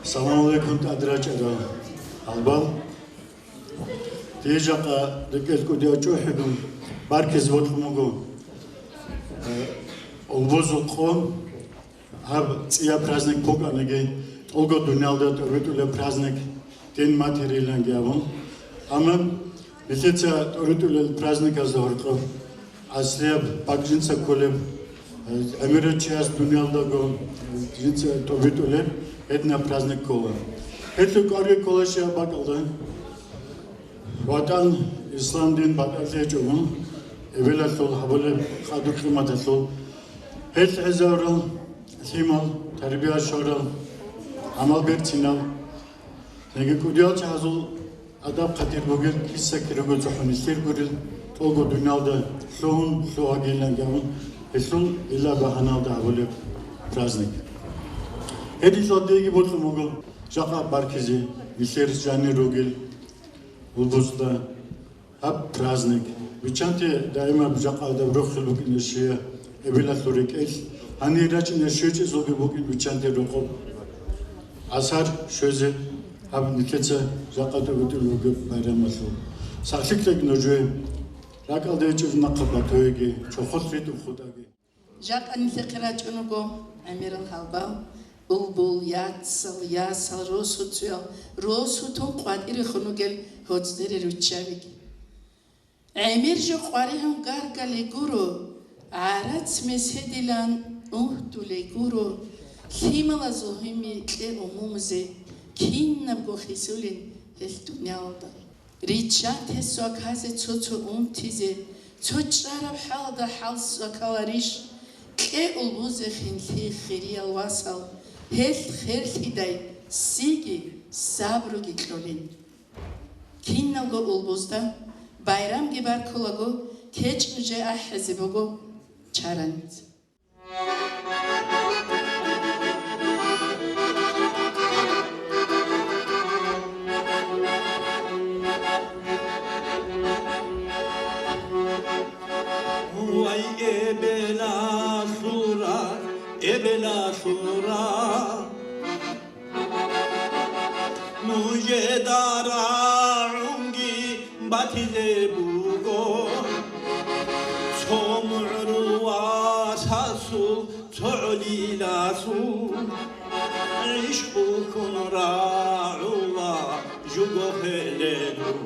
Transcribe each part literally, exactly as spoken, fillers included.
Салам гӀалайкум, тӀадрачӀарал гьалбал. Дие жакъа рекӀелъ кӀудияв чӀухӀидун баркизе бокьун буго, э, Улбузул къо. Гьаб цӀияб праздник букӀаниги, тӀолго дуниялда тӀобитӀулеб праздник, День матери-ланги абун. Амма нилъеца тӀоритӀулел праздниказда гьоркьоб аслияб бакӀ жинца кколеб, э, гӀемерав чияс дуниялдаго, э, жинца тӀобитӀулеб гьединаб праздник ккола. Гьелъул кӀвар ккола щибаб бакӀалда. ВатӀан, ислам дин батӀалъи гьечӀого, эбелалъул гьабулеб къадру-къиматалъул, гьелъ гӀезарал, лъимал, тарбия щварал, гӀамал берцинал, цинги кӀудиял чагӀазул адаб-хъатир бугел киса-кирого цохӀо нилъер гурел, тӀолго дуниялда лъугьун, лъугьагилан гавун, гьелъул ила багьаналда гьабулеб праздник. Гьединлъидал диеги бокьун буго жакъа баркизе, нилъер жанир ругел Улбузда гьаб праздник. Биччанте даимаб жакъа гьадаб рохел букӀине щвея, эбелалъул рекӀелъ, гьанир рачӀине щвечӀезулги букӀин биччанте рокъоб гӀасар щвезе гьаб нилъеца жакъа тӀобитӀулеб бугеб байрамалъул. Сахлъи кьеги нужее, ракӀалде гьечӀеб нахъа батуеги, чохолъ ритӀухъ хутӀаги. Жакъа нилъехъе рачӀун руго гӀемерал гьалбал, Улбул, Яцал, Ясал, Росуцуял, росутун къватӀирехун ругел гьоцӀере руччабиги. ГӀемер жо къваригӀун гаргале гуро, гӀарац меседилан угьдуле гуро, лъималазул гьими кье умумузе, кинабго хисулин гьелъ дуниялда. Риччанте сваказе цо-цо унтизе, цо чӀараб хӀалда хӀал свакаларищ? Кье Улбузе хинлъи хириял васал, гьелъ херлъидай сиги сабруги кьолин. Киналго Улбузда байрамги баркулаго, кечӀ нужее ахӀизе буго чараница. Вай, эбелалъул рагъ, эбелалъул рагъ, нужеда рагӀунги батизе буго, цо мугӀрул васасул, цо гӀолиласул, гӀишкъулъун рагӀула жуго хӀеледул.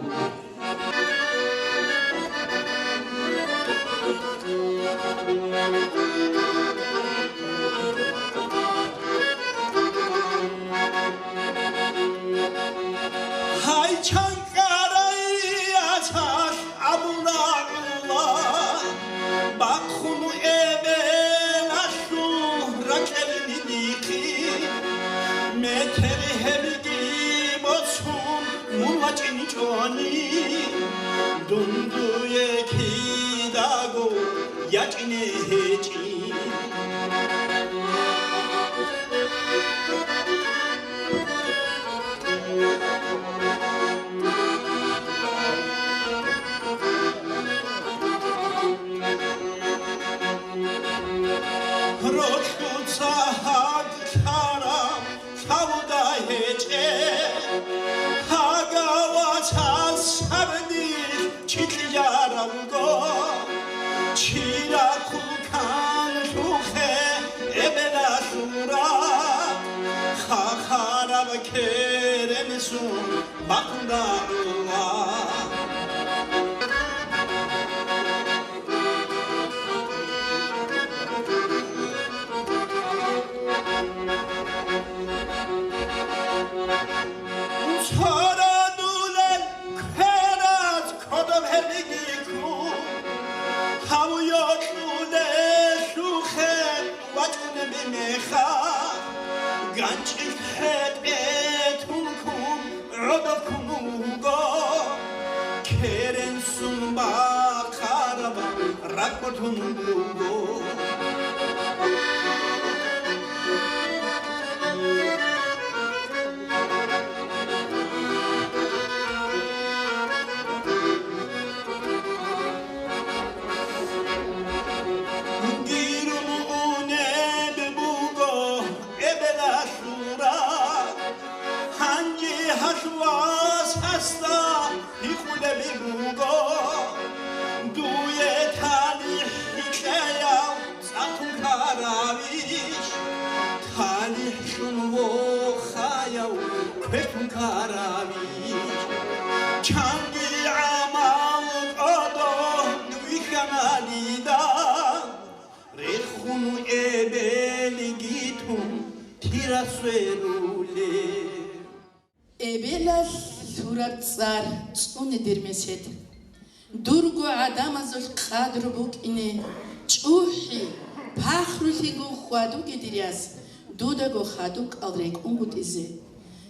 Гьай, чанкӀарай асалъ абун рагӀула, бахъун эбелалъул ракьалил нихъи, метер гьебги босун мун вачӀинчӀони, дун дуе кидаго ячӀине гьечӀин. Ролъуца гьагь лъараб лъавуда гьечӀеб, гьагаваца сабни чи кьижарабго, чирахъул канлъухъе эбелалъул рагъ, хахараб керенсун бахъун рагӀула. Цорадулел квераз кодоб гьебигиккун, гьав йокьулелъухъе вачӀунеб мехалъ, ганчӀил хӀетӀе тункун гӀодоб ккун вуго, керенсун бахъараб ракӀ бортун буго. Гирун унеб буго эбелалъул рагъ, Гьалвас гьасда гьикъулеб буго, дуе талихӀ гьикъеяв цӀакъ тун ккаравищ, талихӀ кьун вохаяв квер тун ккаравищ? Чанги гӀамал кӀодо вихьана дида, рехун эбелги тун тира сверулеб. Эбелалъ лъураб цӀар цӀуне, дир месед. Дурго гӀадамазулъ къадру букӀине, чӀухӀи, пахрулъиго хьвадуге, дир яс, дудаго хадуб кӀал рекӀунгутӀизе,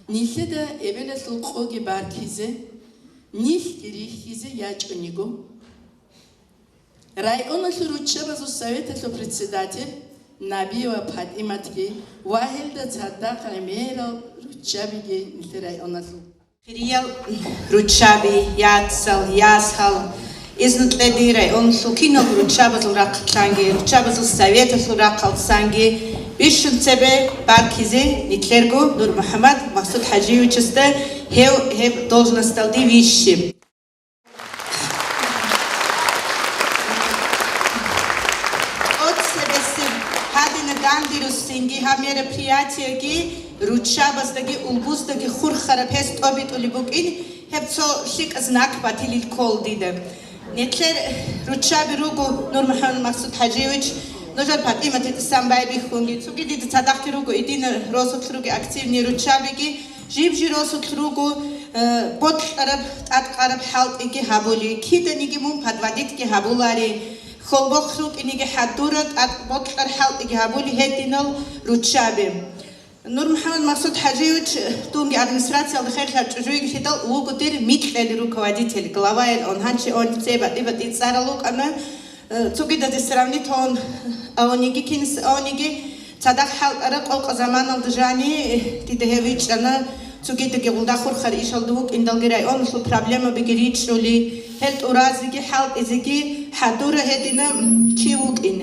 нилъеда эбелалъул къоги баркизе, нилъги рихьизе ячӀунего. Районалъул руччабазул советалъул председатель Набиева ПатӀиматги ва гьелда цадахъ гӀемерал руччабиги нилъер районалъул. Хириял руччаби, яцал, ясал, изну кьеди районалъул киналго руччабазул рахъалъанги, руччабазул советалъул рахъалцанги бищун цебе баркизе нилъерго Нурмухьаммад МаксудхӀажиевичасда гьев гьеб должносталде вищи. ТӀоцебесеб гьадина дандеруссинги гьаб мероприятиеги руччабаздаги улбуздаги хурхараб гьес тӀобитӀулеб букӀин, гьеб цо лъикӀа знак батилил ккол дида. Нилъер руччаби руго, Нурмухьаммад МаксудхӀажиевич, нужер ПатӀимат Исламбай бихьунги, цоги дида цадахъги руго, идина росулъ руги активный руччабиги, жиб-жи росулъ руго, э, бокьараб, тӀадкъараб хӀалтӀиги гьабули, киданиги мун подводитьги гьабулари, хьолбохъ рукӀиниги хӀадура, тӀад-, бокьар хӀалтӀиги гьабули гьединал руччаби. Нурмухьаммад МаксудхӀажиевич, дунги администрациялда херлъараб чӀужуйгилъидал вуго дир микьали руководитель, главаялъун, гьанчи он цебе батӀи-батӀи цӀарал вукӀана. Э, цогидазе сравнить гьавун аваниги, кинас аваниги, цадахъ хӀалтӀараб къокъа заманалда жани, э, дида гьев вичӀчӀана, цогидаги гъулда хурхар ишалда вукӀиндалги районалъул проблемабиги ричӀчӀули, гьел тӀуразеги хӀалтӀизеги хӀадура гьедина чи вукӀин.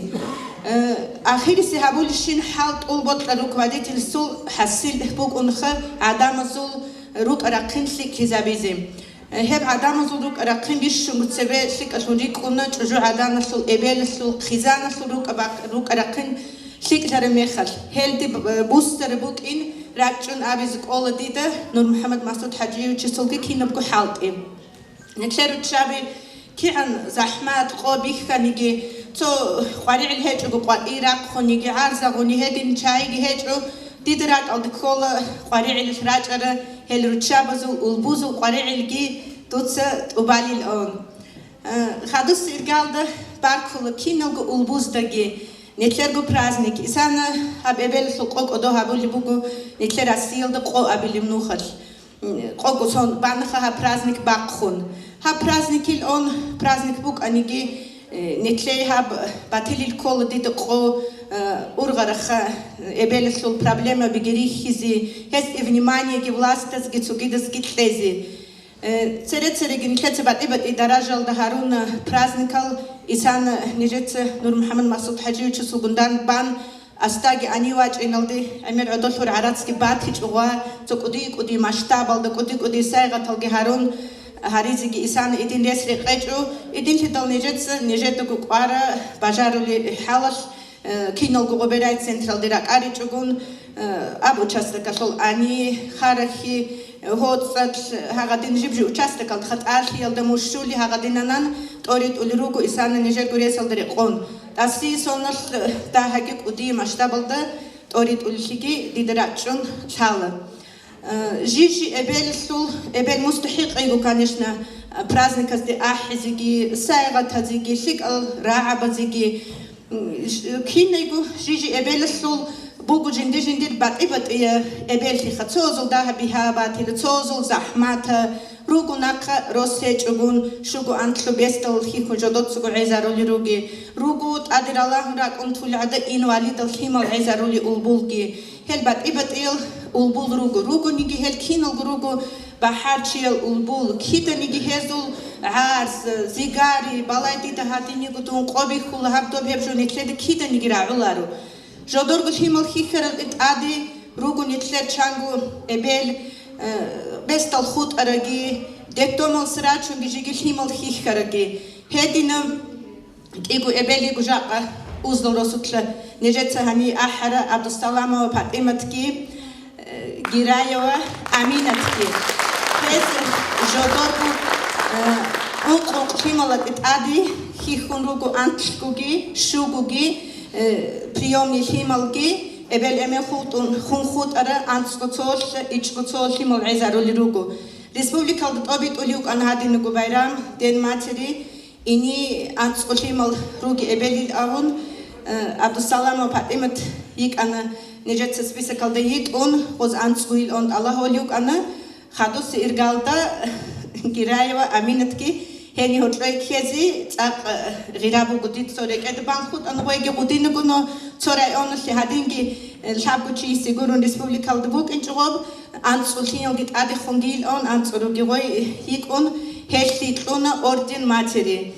Э, ахирисе гьабулищин хӀалтӀул бокьа руководительсул хӀасил букӀунха гӀадамазул рукӀа-рахъин лъикӀлъизабизе. Гьеб гӀадамазул рукӀа-рахъин бищунго цебе лъикӀалъун рикӀкӀуна чӀужугӀаданалъул, эбелалъул, хъизаналъул рукӀа-бахъ-, рукӀа-рахъин лъикӀлъараб мехалъ. Гьелде б-, буссараб букӀин ракӀчӀун абизе кӀола дида Нурмухьаммад МасудхӀажиевичасулги кинабго хӀалтӀи. Нилъер руччаби кигӀан захӀмат, къо бихьаниги, цо къваригӀел гьечӀого къватӀи рахъуниги, гӀарзагъуни гьедин чайги гьечӀо, дида ракӀалда ккола къваригӀелалъ рачӀара гьел руччабазул, улбузул къваригӀелги дуца тӀубалилан. Э, хадусеб иргалда баркула киналго улбуздаги, нилъерго праздник, исана гьаб эбелалъул къо кӀодо гьабулеб буго нилъер Россиялда къо абилеб нухалъ. Къого сон банаха гьаб праздник бахъун. Гьаб праздникил он праздник букӀаниги, э, нилъее гьаб батилил ккола дида къо, э, ургъараха, э, эбелалъул проблемабиги рихьизе, гьезде вниманиеги властазги цогидазги кьезе. Э, цере-цереги нилъеца батӀи-батӀи даражалда гьаруна праздникал, исана нижеца Нурмухьаммад МасудхӀажиевичасулгун дан бан, Астаги гьанив вачӀиналде гӀемер гӀодолъур гӀарацги батичӀо ва цо кӀуди-кӀуди масштабалда кӀуди-кӀуди сайгъаталги гьарун, гьаризеги исана идин рес рекъечӀо, идинлъидал нижеца нижедаго кӀвара бажарули хӀалалъ, э, киналго гъоберай централде ракӀаричӀогун, э, аб участокалъул гьани, харахьи, ГьоцӀалъ гьагъадин жиб-жи участокалда хатӀалъиялда мушули гьагъадинанан тӀоритӀулел руго исана нижерго ресалда рекъон. ТӀаси соналъ дагьаги кӀудияб масштабалда тӀоритӀулелъиги дида рачӀчӀун лъала. Э, жи-жи эбелалъул, эбел мустахӀикъ йиго, конечно, праздниказде ахӀизеги, сайгъатазеги, лъикӀал рагӀабазеги. Кинайго жи-жи эбелалъул буго жинди-жиндир батӀи-батӀия эбеллъиха, цоазул дагьаб бигьа батила, цоазул захӀмата, руго нахъа рос гьечӀогун, щуго анлъго бесдал хьихьун жодоцаго гӀезарули руги, руго тӀаде ралагьун ракӀун тулгӀада инвалидал лъимал гӀезарули улбулги. Гьел батӀи-батӀиял улбул руго, ругониги гьел киналго руго бахӀарчиял улбул, киданиги гьезул гӀарз, зигари, балай дида гьадиниго дун къо бихьула, гьаб доб гьеб жо нилъеда киданиги рагӀуларо. Жодорго лъимал хьихьаралде тӀаде руго нилъер чанго эбел, э, бесдал хутӀараги, детдомалса рачунги жеги лъимал хьихьараги. Гьединаб кӀиго эбел йиго жакъа узлал росулъа нижеца гьанив ахӀарал Абдусаламова ПатӀиматги, э, Гираева Аминатги. Гьез жодорго, э, ункъ-ункъ лъималаги тӀаде хьихьун руго анлъгоги, щугоги, э, приёмный лъималги, эбел-эмен хутӀун хун хутӀарал анцӀго цолъ, ичӀго цо лъимал гӀезарулел руго. Республикалда тӀобитӀулев вукӀана гьадинабго байрам, День матери, Ине анцӀго лъимал руги эбелил абун, э, Абдусаламова ПатӀимат йикӀана, нижеца списокалда йитӀун, гъоз анцӀгойилан тӀалаб гьолев вукӀана, хадусе иргалда Гираева Аминатги гьенив гьоркьой ккезе цӀакъ, э, гъира буго дица цо рекӀеда бан хутӀана, гъойги гъудинагуно цо районалъе гьадинги, э, лъабго чи йисе гурун республикалда букӀинчӀо гъоб. АнцӀго лъималги тӀадехун гьилан, анцӀго руги гъой йикӀун, гьелъие кьуна орден матери.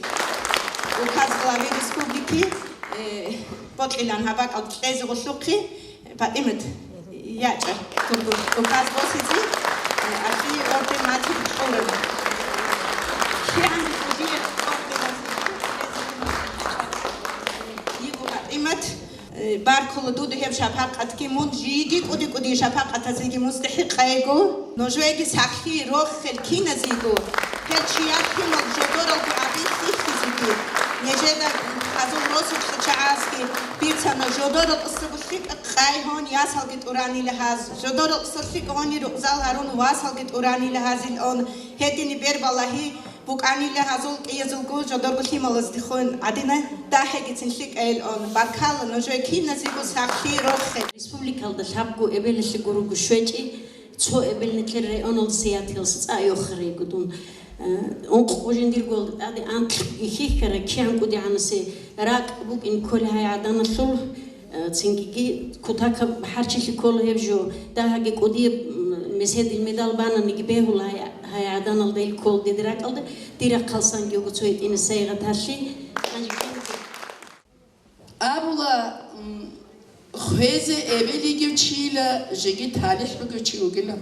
Указ главы республики, э, бокьилан гьаб бакӀалда кьезе гъолъухъе, ПатӀимат, ячӀа, тургу, указ босизе, э, ахи орден матери кьураб. КигӀан кӀудияв орден матери кьезе йиго ПатӀимат. Э, баркула дуда гьеб шапакъатги, мун жиги кӀуди-кӀуди шапакъатазеги мустахӀикъ йиго. Нужееги сахлъи рохел киназего, гьел чияр лъимал жодоралги гӀаби хьихьизеги, нижеда азул росулъа чагӀазги бицана, жодорал тӀасабулъ лъикӀа къайгьун ясалги тӀуранила гьаз, жодорал тӀасалъикӀ гьуни рукъзал гьарун васалги тӀуранила гьазил он, гьедини бербалагьи, БукӀанила гьазул кӀиязулго жодорго лъималаздехун гӀадина дагьегицин лъикӀайилан. Баркала нужее киназего сахлъи рохе. Республикалда лъабго эбелалъе гуруго щвечӀи, цо эбел нилъер районалдаса ятиялса цӀа йохарайгу дун. Э, ункъго жиндирго тӀаде анкьги хьихьарай кигӀан кӀудигӀанасе ракӀ букӀин кколей гьай гӀаданалъул. Э, цинги кутакаб хӀарчилъи ккола гьеб жо. Дагьаги кӀудияб, м, меседил медал бананиги бегьула гьай, гьай гӀаданалда ил ккола дида ракӀалда, дир рахъалсанги вуго цо гьитӀинаб сайигъаталъе. Абула, м, хвезе эбел йигев чийила жеги талихӀ бугев чи вугила.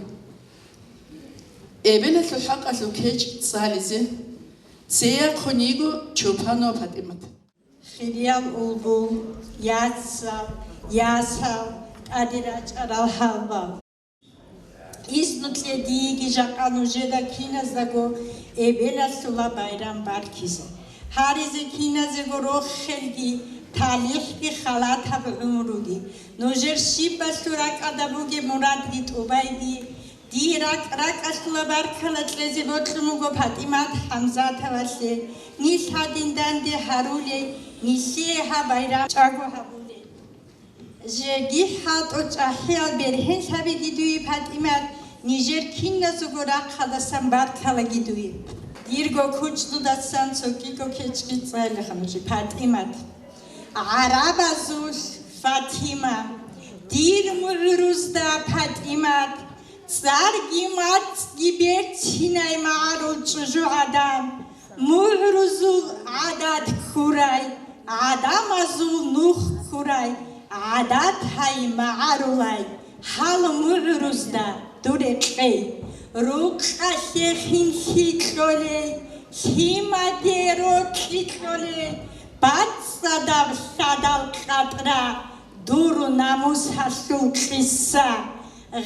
Эбелалъул хӀакъалъулъ кечӀ цӀализе цеяхъун йиго Чопанова ПатӀимат. Хириял улбул, яцал, ясал, тӀаде рачӀарал гьалбал. Изну кье диеги жакъа нужеда киназдаго эбелалъула байрам баркизе. Гьаризе киназего рохелги, талихӀги, халатаб гӀумруги. Нужер щибалъул ракӀалда бугеб мурадги тӀубайги, Дир ракӀ-ракӀалъула баркала кьезе бокьун буго ПатӀимат ХӀамзатовалъе, нилъ гьадин данде гьарулей, нилъее гьаб байрам чӀаго гьабулей. Жеги хӀатӀо чӀахӀиял бергьенлъабиги дуе, ПатӀимат, нижер киназего рахъалдасан баркалаги дуе. Дирго кучӀдудасан цогиго кечӀги цӀалиха нуж, ПатӀимат. ГӀарабазул Фатима, дир мугӀрузда ПатӀимат, цӀарги мацӀги берцинай магӀарул чӀужугӀадан, мугӀрузул гӀадат ккурай, гӀадамазул нух ккурай, гӀадат гьай магӀарулай, гьал мугӀрузда дур рекьей, рукъалъе хинлъи кьолей, лъимаде рокьи кьолей, бацӀцӀадаб лъадал къатӀра, дур намусалъул къиса,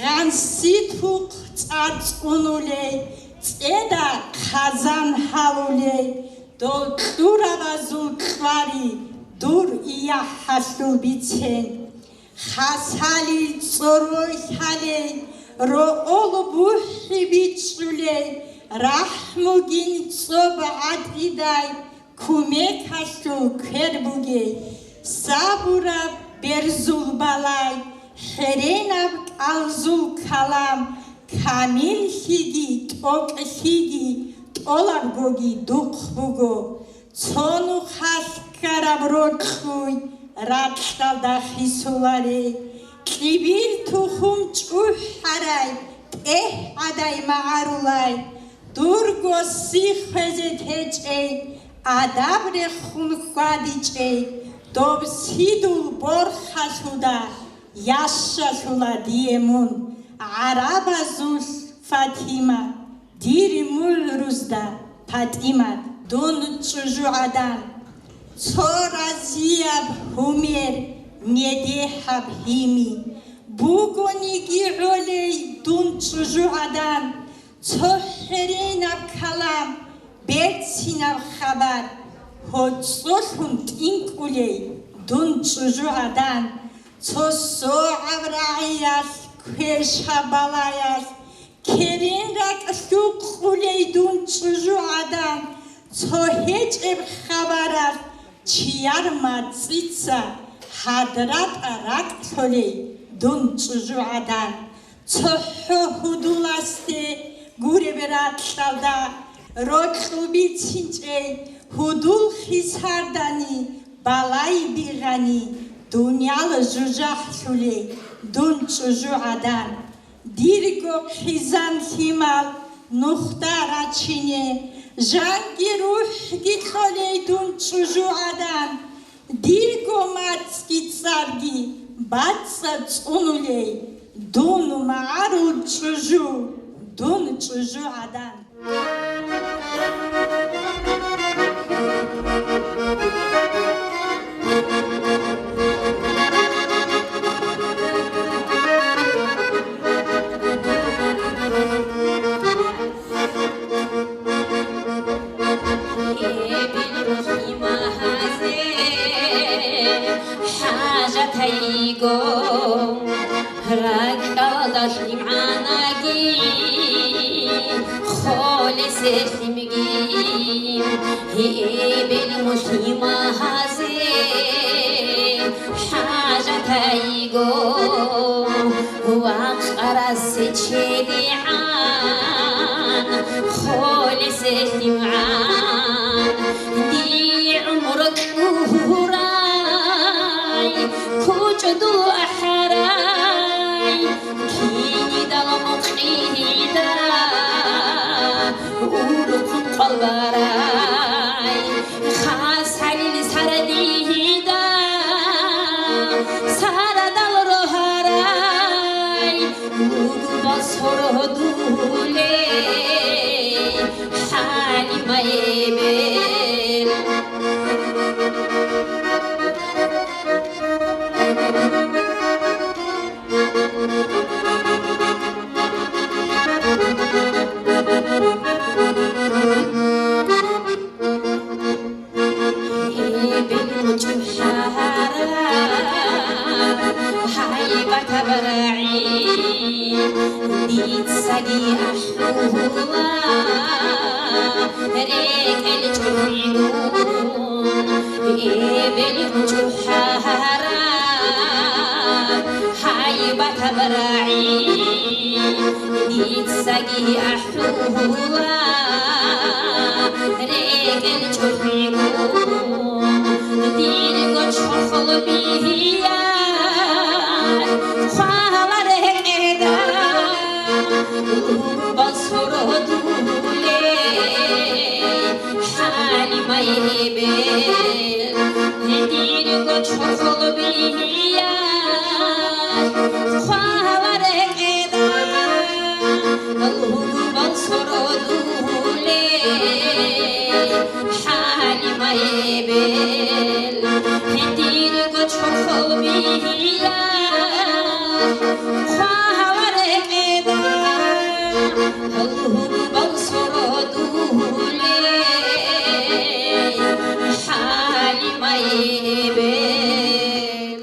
гъанси тухъ цӀарцӀунулей, цӀеда хъазан гьавулей, дол кьурабазул кьвари, дур ияхӀалъул бицен. Хасалил цӀорой лъалей, роъол бухӀи бичӀчӀулей, рахӀмугин цӀоб гӀатӀидай, кумекалъул квер бугей, сабураб берзул балай, хӀеренаб кӀалзул калам, камиллъиги, тӀокӀлъиги, тӀолабгоги духъ буго. Цо нухалъ ккараб рокьуй ракьалда хисуларей, кьибил тухум чӀухӀарай, тӀегь гӀадай магӀарулай, дурго си хвезе течӀей, адаб рехун хьвадичӀей, доб сидул борхалъуда яшалъула дие мун, гӀарабазул Фатима, дир мугӀрузда ПатӀимат, дун чӀужугӀадан, цо разияб гьумер недехӀаб гьими, бугониги гӀолей дун чӀужугӀадан, цо хӀеренаб калам, берцинаб хабар, гьоцӀолъун тӀинкӀулей дун чӀужугӀадан, цо согӀаб рагӀиялъ квешаб балаялъ, керен ракӀ лъукъулей дун чӀужугӀадан, цо гьечӀеб хабаралъ чияр мацӀица гьадратӀа ракӀ лъолей дун чӀужугӀадан, цохӀо гьудуласде гуреб ракьалда рокьул бицинчӀей гьудул хисардани балай бигъани дуниял жужахӀлъулей дун чӀужугӀадан. Дирго хъизан лъимал нухда рачине, жанги рухӀги кьолей дун чӀужугӀадан, дирго мацӀги цӀарги бацӀцӀад цӀунулей, дун магӀарул чӀужу, дун чӀужугӀадан. ХӀажатайго, ракӀалда лъимгӀанаги, холесе лъимги, гьебел муслимазе хӀажатайго, вакъарасе чедигӀан, холесе лъимгӀан, дие гӀумру кьурай, кучӀдул ахӀарай, кинидал мукъида урхъун къвалбарай, хас гьалил сардида сарадал рогьарай, лугбас гьородулей ХӀалимаебел. Эбел чӀухӀараб гьайбатаб рагӀи, дицаги ахӀула рекӀел чӀухӀигун. Эбел чӀухӀараб гьайбатаб рагӀи, дицаги ахӀула рекӀел чӀухӀигун. Дирго чорхол биялъ хвала рекӀеда, лугбас гьородулей ХӀалимаебел. Дирго чорхол биялъ хвала рекӀеда, лугбас гьородулей ХӀалимаебел. Дирго чорхол биялъ хвала рекӀеда, лугбас гьородулей ХӀалимаебел.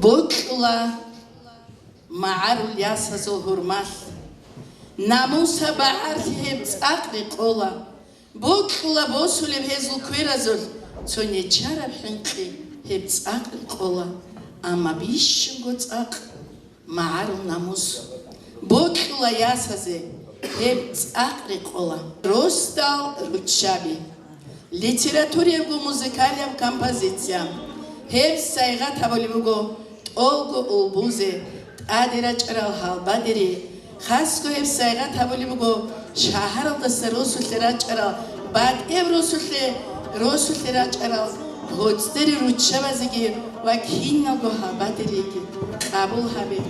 Бокьула магӀарул ясазул гьурмалъ, намусаб багӀарлъи гьеб цӀакъ рекъола. Бокьула босулеб гьезул кверазулъ цо нечараб хӀинкъи гьеб цӀакъ рекъола, амма бищунго цӀакъ магӀарул намус. Бокьула ясазе гьеб цӀакъ рекъола. Росдал руччаби. Литератураябго музыкалияб композиция. Гьеб сайгъат гьабулеб буго тӀолго улбузе, тӀаде рачӀарал гьалбадере. Хасго гьеб сайгъат гьабулеб буго шагьаралдаса росулъе рачӀарал, батӀияб росулъе, росулъе рачӀарал гьоцӀдери руччабазеги ва киналго гьалбадереги къабул гьабе.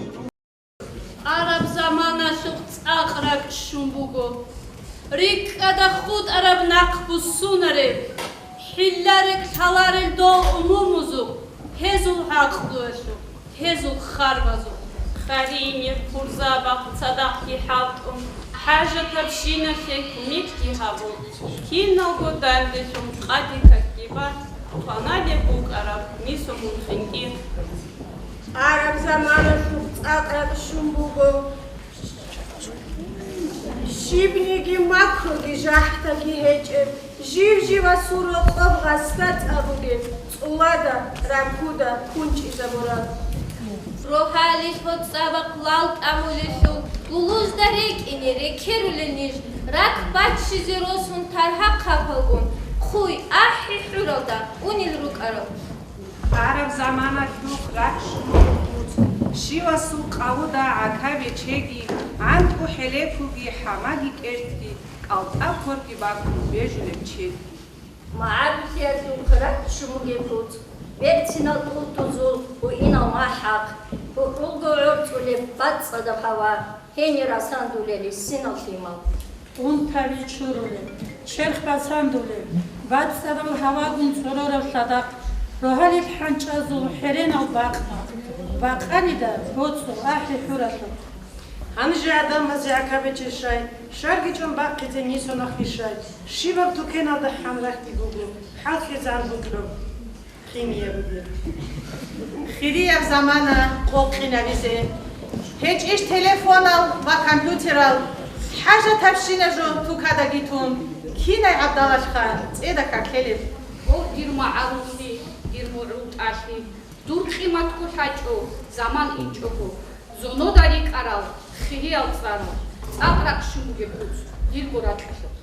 Араб замана Алъухъ цӀакъ ракӀ щун буго. РикӀкӀада хутӀараб нахъ буссунареб, хӀилла-рекӀ лъаларел дол умумузухъ, гьезул гӀакълуялъухъ, гьезул харбазухъ. Хадине пурзабахъ цадахъги хӀалтӀун, хӀажатабщиналъе кумекги гьабун, киналго данделъун къаде какги бан, кваналеб букӀараб нисо мун хинкӀи. Араб заманалъухъ цӀакъ ракӀ щун буго. Щибниги макруги жахӀдаги гьечӀеб, жив-живасул рокъоб гъасда цӀа бугеб, цӀулада, ракуда кунчӀизабураб. Рогьалил гьоцӀабахъ лал тӀамулелъул, лулузда рекӀине рекерулел ниж, ракӀ баччизе росун таргьа хъапалгун, хъуй, ахӀи хӀуралда унел рукӀарал. Араб заманалъухъ ракӀ щун буго куц, щивасул къавуда гӀака бечеги, гӀантӀу хӀелекуги, хӀамаги кӀертги, кӀалтӀа корги бакун бежулеб чедги. МагӀарулъиялъухъ ракӀ щун бугеб куц, берцинал тӀутӀузул, гьуинал махӀахъ, гьурулго гӀорцӀулеб бацӀцӀадаб гьава, гьенир асандулел иссинал лъимал. Унтаби чурулеб, черх басандулеб, бацӀцӀадал гьавагун цӀорораб лъадахъ, рогьалил хӀанчӀазул хӀеренал бакъ, бакъарида боцӀул ахӀи хӀуралъухъ. Гьанже гӀадамазе гӀака бечей щай, шарги чӀун бахъизе нисонахъги щай, щибаб тукеналда хӀанрахъги буго, хӀалхьизан букӀараб. Химия бугеб. Хирияб замана къокъинабизе. ГьечӀищ телефонал ва компьютерал, хӀажатабщина жо тукадаги тун, кинай гӀабдалалъха цӀеда какилеб? О, дир магӀаруллъи, дир мугӀрултӀалъи, дур къиматго лъачӀо, заман инчӀого. Зонода рикӀкӀарал хириял цӀарал, цӀакъ ракӀ щун бугеб куц, дирго ракьалъухъ.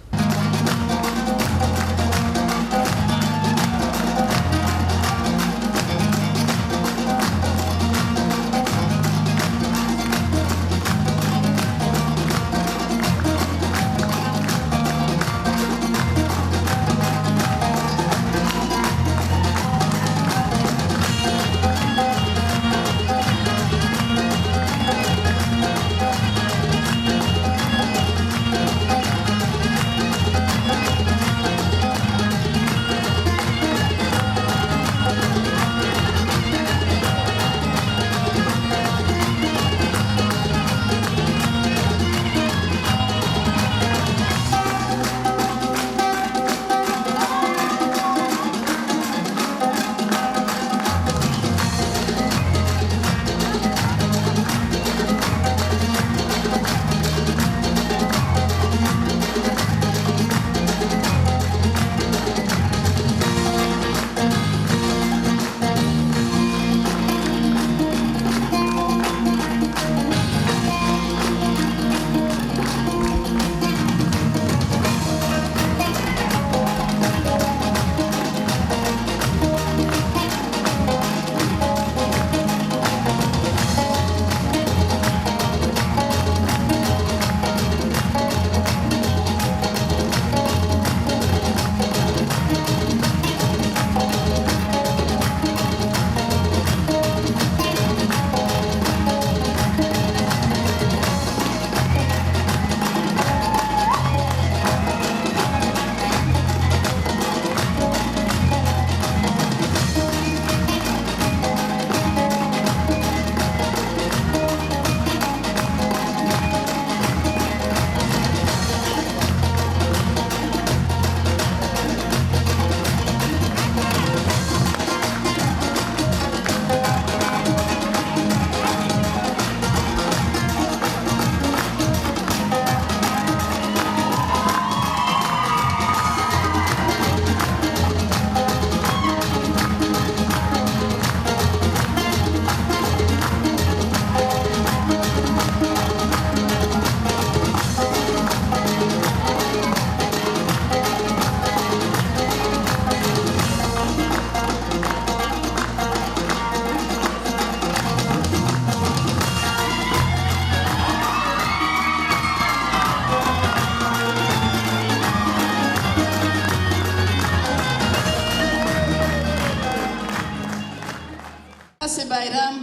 Асе байрам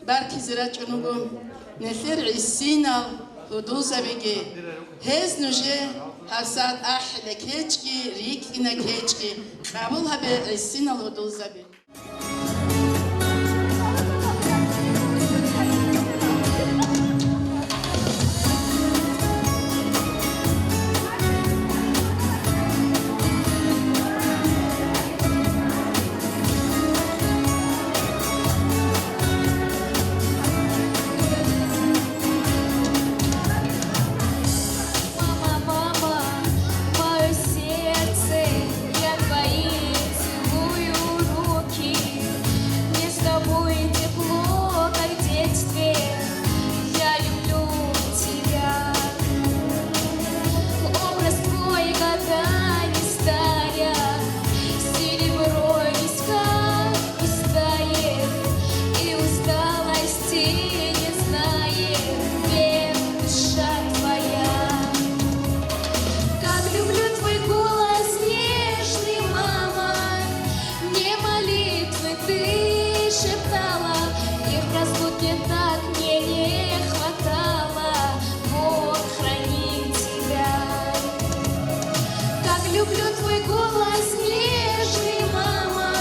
баркизе рачӀун вуго нилъер гӀисинал Гьудулзабиги, гьез нужее гьабсагӀат ахӀилан ккечӀги, рикӀкӀинан ккечӀги, къабул гьабе, гӀисинал гьудулзаби. Мама, мама, моё сердце, я твои целую руки. Мне с тобой тепло, как в детстве. Я люблю тебя. Образ твой, года не старя, серебро в висках блистает, и усталости не знает век душа твоя. Как люблю твой голос нежный, мама, мне молитвы ты шептала, их в разлуке так мне не хватало, Бог хранит тебя. Как люблю твой голос нежный, мама,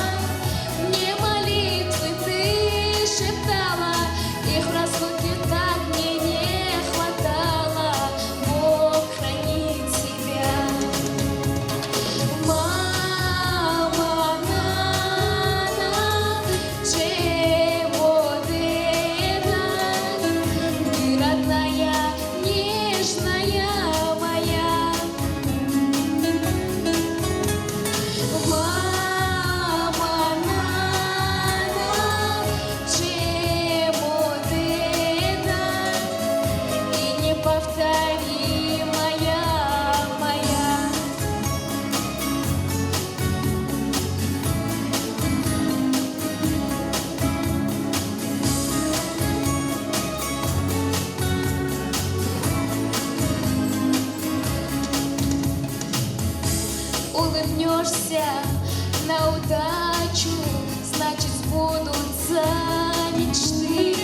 мне молитвы ты шептала, их в разлуке так мне не хватало, Бог хранит тебя. Мама, нана, чего ты так, ты родная, нежная моя. Мама, нана, чего ты так, и неповторимая моя. Улыбнёшься на удачу, значит, сбудутся мечты.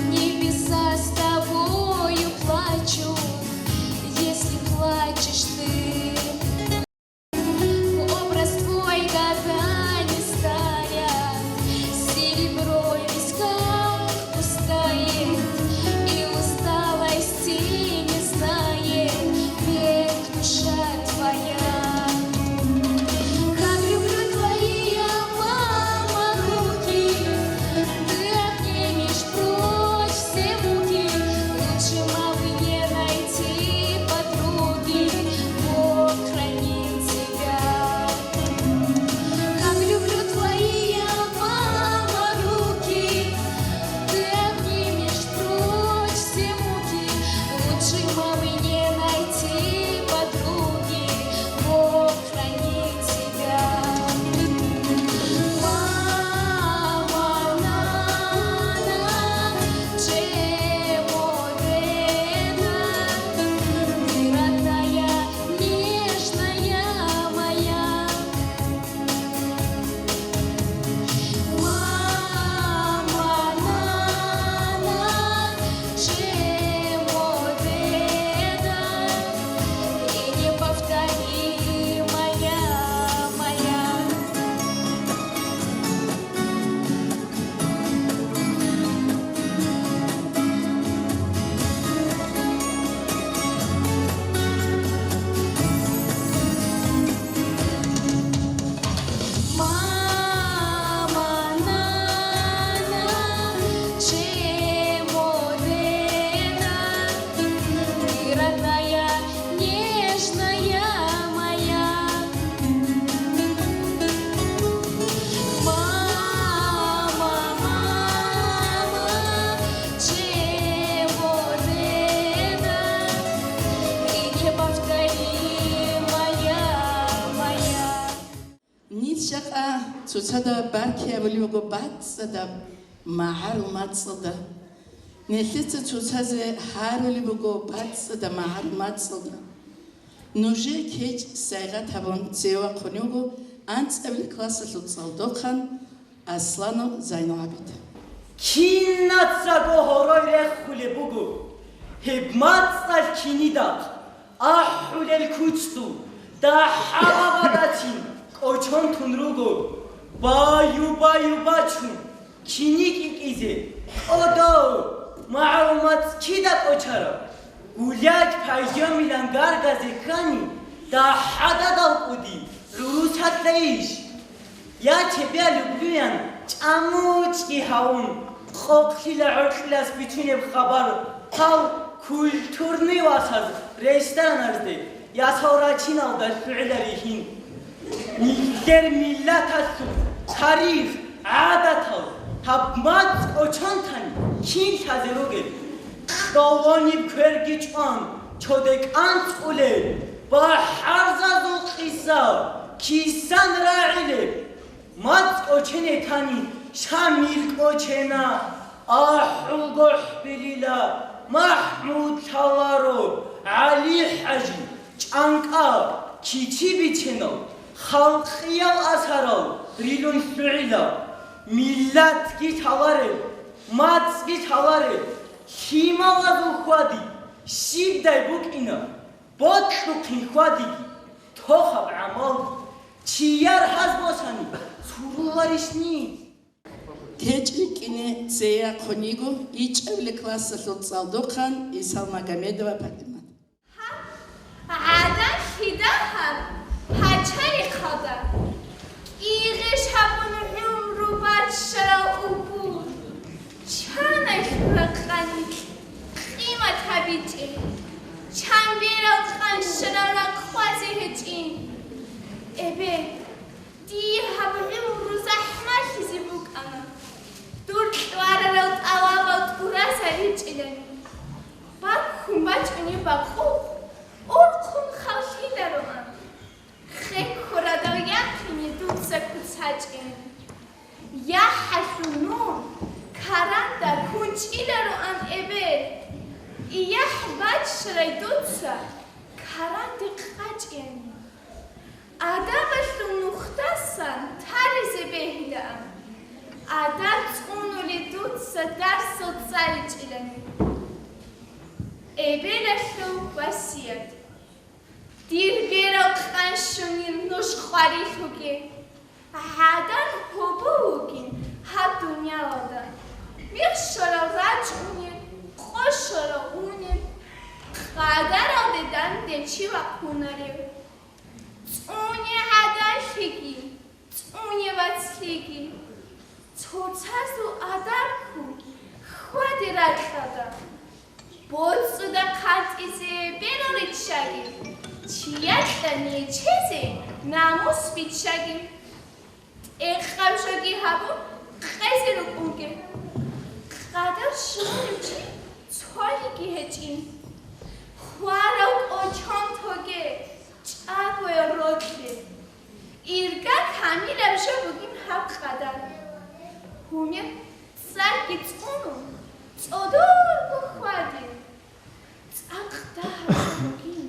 Небеса с тобою плачут, если плачешь ты. Образ твой, года не старят, серебро в висках блистает, и усталости не знает век душа твоя. Как люблю твои, мама, руки, ты отнимешь прочь все муки, лучше мамы не найти подруги, Бог хранит тебя. Как люблю твои, мама, руки, ты отнимешь прочь все муки, лучше мамы не найти подруги, Бог хранит тебя. Мама, нана, чего ты так, ты родная, нежная моя. Мама, нана, чего ты так, и неповторимая моя. Мама, нана, чего ты так, ты родная, нежная моя. Мама, мама, чего ты так, и неповторимая моя. Нилъ жакъа цоцазда баркиябулеб буго бацӀцӀадаб магӀарул мацӀалда. Нилъеца цоцазе гьарулеб буго бацӀцӀадаб магӀарул мацӀалда. Нужее кечӀ-сайигъат гьабун цеве вахъун вуго анцӀабилеб классалъул цӀалдохъан Асланов ЗайнулгӀабид. Кинацаго гьорой рехулеб буго, Гьеб мацӀалъ кинидахъ ахӀулел куцлъу дагьаб бадацин кӀочон тун руго, баю-баю бачун, кини кӀикӀизе. Кьодо, магӀарул мацӀ кида кӀочараб? Гуляй пайжамилан гаргазе ккани, дагьададал кӀуди гӀурусалъа иш. Я, тебя люблю-ян чӀамучӀги гьавун, къокълъила гӀоркьилас бицунеб хабар гьал культурный васаз рестораназде ясал рачиналда лъугӀила ригьин. Нилъер миллаталъул тарих, гӀадатал гьаб мацӀ кӀочон тани кин лъазе ругел? Кьолониб кверги чӀван, чоде кӀанцӀулел бахӀарзазул къиса кисан рагӀилеб? МацӀ кӀочене тани, Шамил кӀочена, ахӀулго хӀбилила, МахӀмуд лъаларо, ГӀали-хӀажи, чӀанкӀа, кичи биченал, халкъиял асарал рилун лъугӀила. Миллатги лъаларел, мацӀги лъаларел, лъималазул хьвади щибдай букӀина, бокьухъин хьвадиги, тохаб гӀамалги. Чияр гьаз босани, цуруларищни? ТечӀин кӀине цеяхъун йиго ичӀабилеб классалъул цӀалдохъан Исалмагомедова ПатӀимат. ГӀадан лъида гьаб гьачарихъалда? КӀигъищ гьабун гӀумру баччарав убур? Чанай лъура къаникь къимат гьабичӀеб? Чан берал къанщарал ракъ хъвазе гьечӀин? Эбе, дие гьаб гӀумру захӀмалъизе букӀана, дур кьварарал тӀалабал тӀуразаричӀилани. Баккун бачӀунеб бакъулъ урхъун халлъилароан. Хеккорадал яхъине дуца куц гьачӀин. ЯхӀалъул нур каранда кунчӀилароан эбел, и яхӀ баччарай дуца каранде къачӀиани. Адабалъул нухдасан таризе бегьилаан, адаб цӀунули дуца дарсал цӀаличӀилани. Эбелалъул васият. Дир берал къанщунин нуж къварилъуге, гӀадан гьобо вугин гьаб дуниялалда, михщарал рачӀунел, къошарал унел, къадаралде данде чи вахъунарев. ЦӀуне гӀадалъиги, цӀуне вацлъиги, цоцазул адарккун хьваде ракьалда. БоцӀуда хъантӀизе берал риччаги, чияр кьание чезе намус биччаги. ТӀекъаб жоги гьабун, къезе рукӀунге. Къадар щунев чи цониги гьечӀин. Хварав кӀочон тоге, чӀагояв рокье. Ирга камилаб жо бугин гьаб къадар. Гьумер цӀарги цӀунун, цӀодорго хьваде. ЦӀакъ дагьаб жо бугин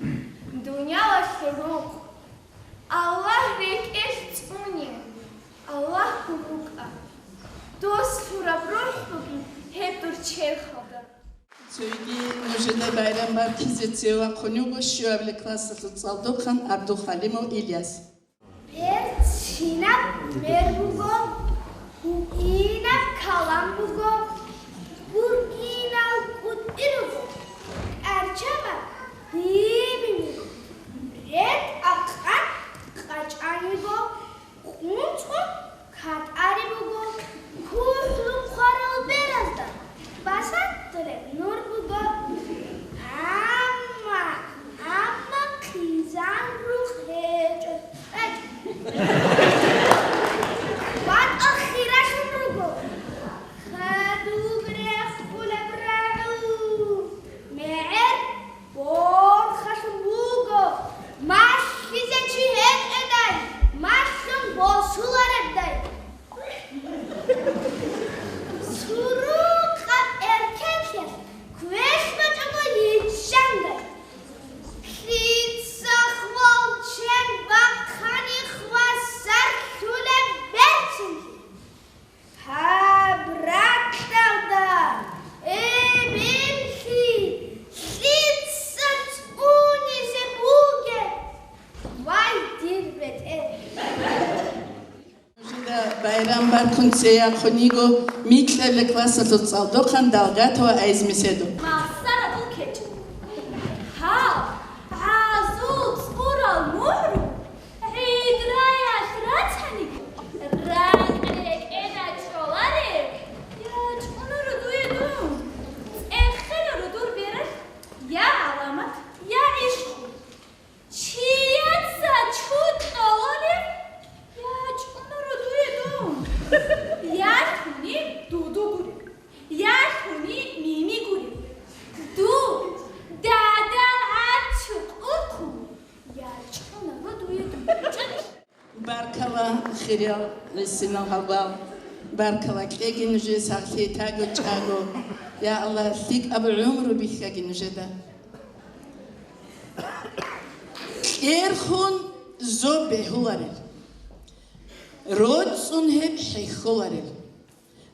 дуниялалъул рукъ. Аллагь рекӀелъ цӀуне, Аллагь гьурукӀа. Дос лъураб рухӀ бугин гьеб дур черхалда. Цоги нужеда байрам баркизе цевахъун вуго щуабилеб классалъул цӀалдохъан ГӀабдулхалимов Ильяс. Берцинаб мер буго, гьукъинаб калам буго, гуркинал кӀутӀи руго, кӀарчабаб дибини, рекӀа-къан къачӀани буго, къунцӀун катӀари буго, кухӀлу хъварал беразда басадулеб нур буго. Амма, амма хъизан рукъ гьечӀо. ВатӀа хиралъун руго. Хадуб рехулеб рагӀу. МегӀер Аркун цеяхъун йиго микьабилеб классалъул цӀалдохъан Далгатова Айзмеседов. Малсарабул кечӀ. Гьал, гӀазул цӀурал мугӀру гӀиграялъ рацаниги, ракӀ рекӀена чӀолареб, ячӀунаро дуе дун. ЦӀехеларо дур бералъ я гӀаламат, я гӀишкъу. Чияца чу кьолареб, ячӀунаро дуе дун. Ялъуни дуду гуреб, ялъуни мими гуреб. Ду, дада, гӀачу къурхъун, ячӀунаро дуе дун. Баркала, хириял гӀисинал гьалбал. Баркала, кьеги нужее сахлъи, таго чӀаго. Я Аллагь, лъикӀаб гӀумру бихьаги нужеда. Кьерхун зоб бегьуларел, роцӀцӀун гьеб хӀехьоларел,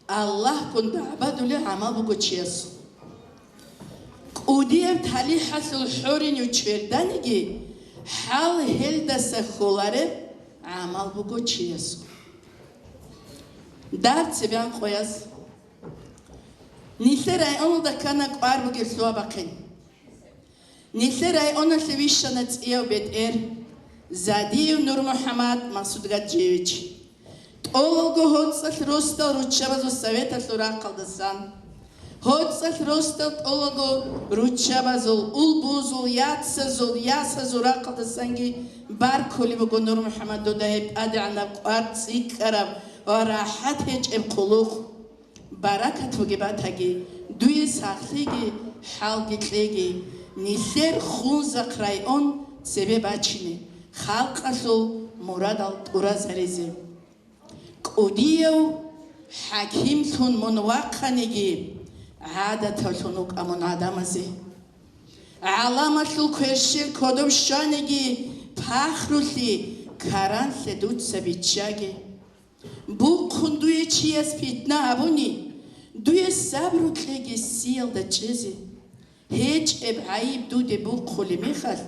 Аллагьгун дагӀбадулел гӀамал буго чиясул. КӀудияб талихӀалъул хӀоринив чверданиги, хӀал гьелдаса хьолареб гӀамал буго чиясул. Даб цебе къояз. Нилъер районалда ккана кӀвар бугеб лъугьа-бахъин. Нилъер районалъе вищана цӀияв бетӀер Задиев НурмухӀамад Масудгаджиевич. ТӀолалго гьоцӀалъ росдал руччабазул советалъул рахъалдасан, гьоцӀалъ росдал тӀолалго руччабазул, улбузул, яцазул, ясазул рахъалдасанги баркулеб буго, НурмухӀамад, дуда гьеб тӀадегӀанаб кӀвар цӀикӀкӀараб ва рахӀат гьечӀеб хъулухъ. Баракат бугеб батаги, дуе сахлъиги, хӀалги кьеги, нилъер Хунзахъ район цебе бачине, халкъалъул мурадал тӀуразаризе. КӀудияв хӀакимлъун мун вахъаниги, гӀадаталлъун вукӀа мун гӀадамазе. ГӀаламалъул кверщел кодов щваниги, пахрулъи, каранлъи дуца биччаге. Бухъун дуе чияс питна гьабуни, дуе сабру кьеги сиялда чӀезе. ГьечӀеб гӀайиб дуде бухъулеб мехалъ,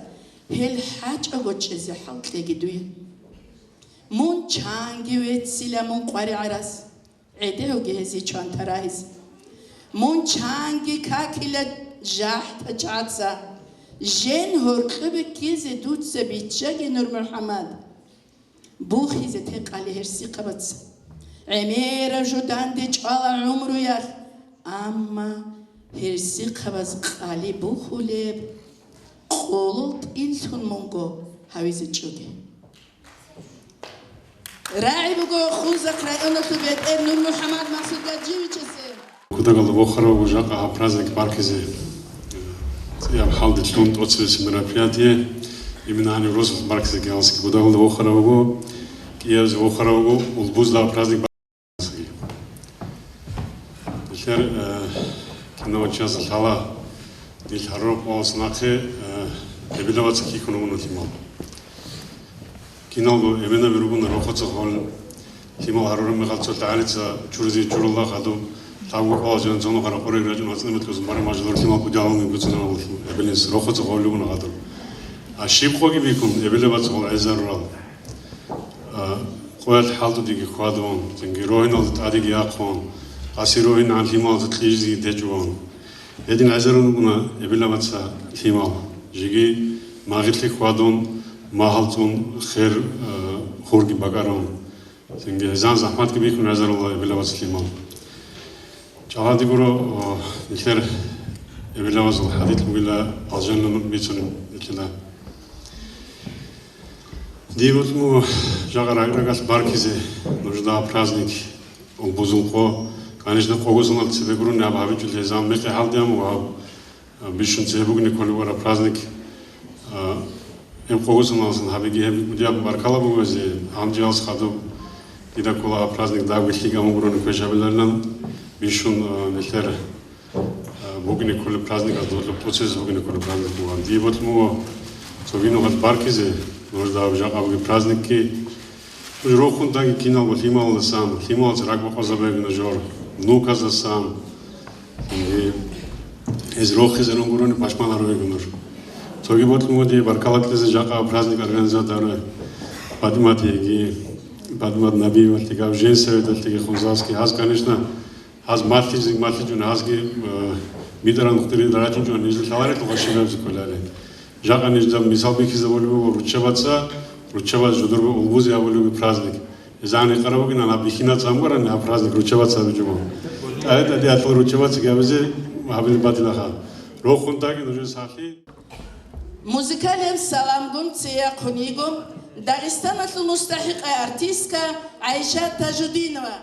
гьел хӀачӀаго чӀезе хӀал кьеги дуе. Мун чанги веццила мун къваригӀарас, гӀедегьуги гьезие чванта рагьизе. Мун чанги какила жахӀта чӀаца, жен гьоркьобе ккезе дуца биччаге, НурмухӀамад. Бухизе текъали гьерсихъабаца. ГӀемераб жо данде чӀвала гӀумруялъ, амма гьерсихъабаз къали бухулеб къолол тӀинлъун мунго гьавизе чӀоге. РагӀи буго Хунзахъ районалъул бетӀер НурмухӀамад Масудгаджиевичасе. Кутакалда вохарав вуго жакъа гьаб праздник баркизе, э, цӀияб хӀалде лъун тӀоцебесеб мероприятие, именно гьаниб росулъ баркизе кӀиялсаги. Кутакалда вохарав вуго, кӀиябизе вохарав вуго, улбузда праздник баркизе. Нилъер, э, кинав чиясда лъала, нилъ гьарураб къоялъ нахъе, э, эбелабаца хьихьун вугони лъимал. Киналго эменаби ругони рохоца гьол лъимал гьарураб мехалъ цо лъагӀалица чуризе чурулла хадуб, лъабго къоялъ жан цо нухара къорги рачӀун, вацӀцӀадаб метралъун бараб мажалур лъимал кӀудиялгун бицунараб лъимал, эбелинас рохоца гьол ругони гьадур. А щиб къоги бихьун, эбелабаца гьол гӀезарурал. А, къоялъ хӀалтӀудеги хьвадун, цинги рогьиналда тӀадеги яхъун, къаси рогьинегӀан лъималаца кьижизеги течӀун. Гьедин гӀезарун ругони эбелабаца лъимал, жеги магъилъе хьвадун, магьал цӀун хер, э, хурги бакӀарун. Цинги гьезан захӀматги бихьун гӀезарулла эбелабаца лъимал. ЧӀалади гуро, э, нилъер эбелабазул хӀадид бугила, алжанна нух бицунеб нилъеда. Дие бокьун буго жакъа рагӀи-рагъалъ баркизе нужда праздник. Улбузул къо, конечно, къогосанал цебе гурони гьаб гьабичӀо, гьезан мекъи гьалдиан буго гьаб, а, бищун цебе бугони кколеб бугеб праздник, а, гьеб къогосаналдасан гьабиги гьеб кӀудияб баркала буго гьезие, гьанжеялъ хадуб дида ккола гьаб праздник дагьабги лъикӀаб гурони квеш гьабиларилан, бищун, а, нилъер, а, бугони кколеб праздник, а, долъуб тӀоцебесеб бугони кколеб праздник буган. Дие бокьун буго цоги нухалъ баркизе, нужда гьаб жакъа бугеб праздникги, Нуж рохун данги киналго лъималаздасан, лъималаца ракӀбакъвазабе нужер внуказасан, и гьез рохизарун гурони пашманарун йиго нуж. Цоги бокьун буго дие баркала кьезе жакъа праздник организатор Патиматиеги, Бадмат Набиевалъеги, гьав женсоветалъеги, Хунзахъги, гьаз, конечно, гьаз малъизе малъичӀун, гьазги, э, битӀараб нухдерида ратичӀун, гьезул лъаларелъул гъашиб гьабизе кколари. Жакъа нижда мисал бихьизабулеб буго руччабаца, руччабаз жодорго улбузе абулеб праздник. Изан гьекъараб бугин, гьаб бихьинал цӀамгурани гьаб праздник руччабаца гьабичӀого. ТӀаде-тӀаде гьалъул руччабаца гьабизе гьабилеб батилаха. Рохун тӀаги нужер сахлъи. Музыкалияб саламгун цеяхъун йиго Дагъистаналъул мустахӀикъа артистка ГӀайшат Тажудинова.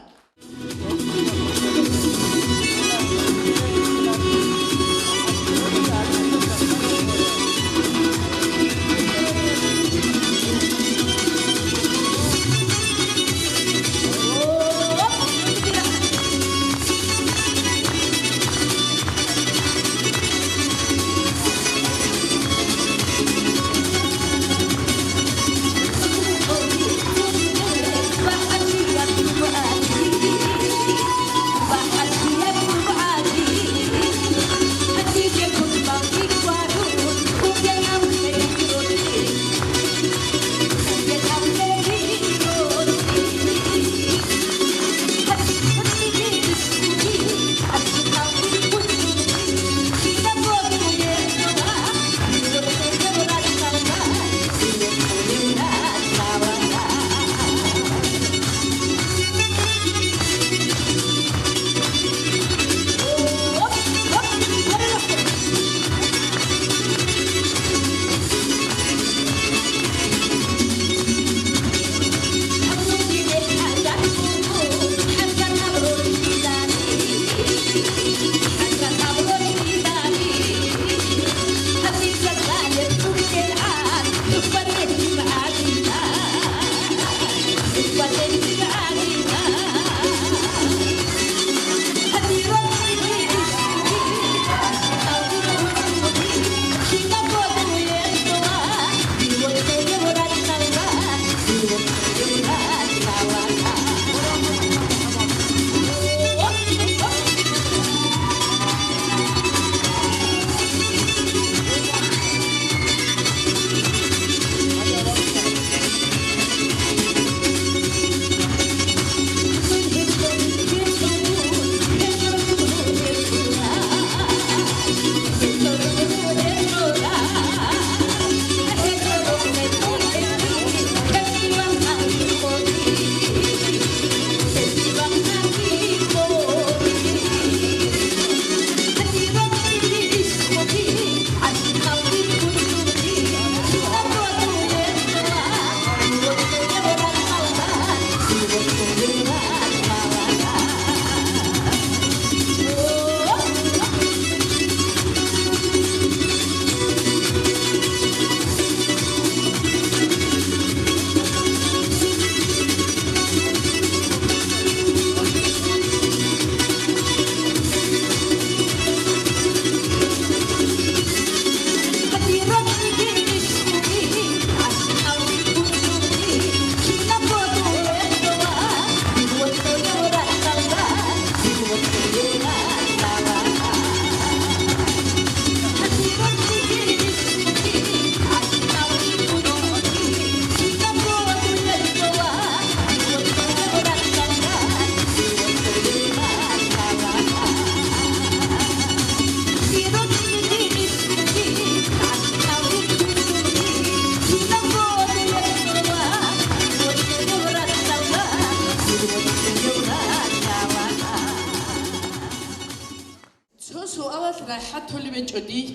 Цо суалалъ рахӀат толеб гьечӀо дий.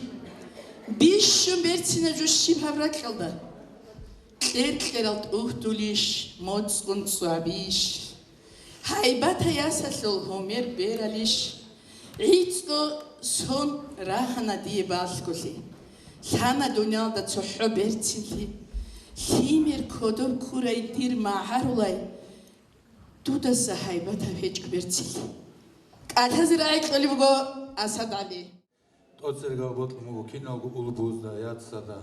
Бищун берцинаб жо щиб гьаб ракьалда? Кьер-кьерал тӀугьдулищ, моцӀгун цӀвабищ? Гьайбатал ясалъул гьумер бералищ? ГӀицӀго сон рагьана дие балъголъи. Лъана дуниялда цохӀо берцинлъи. Лъимер кодоб ккурай дир магӀарулай. Дудаса гьайбатаб гьечӀо берцинлъи. КӀалъазе рагӀи кьолеб буго АсадгӀали. ТӀоцерегав бокьун буго киналго улбузда, яцада.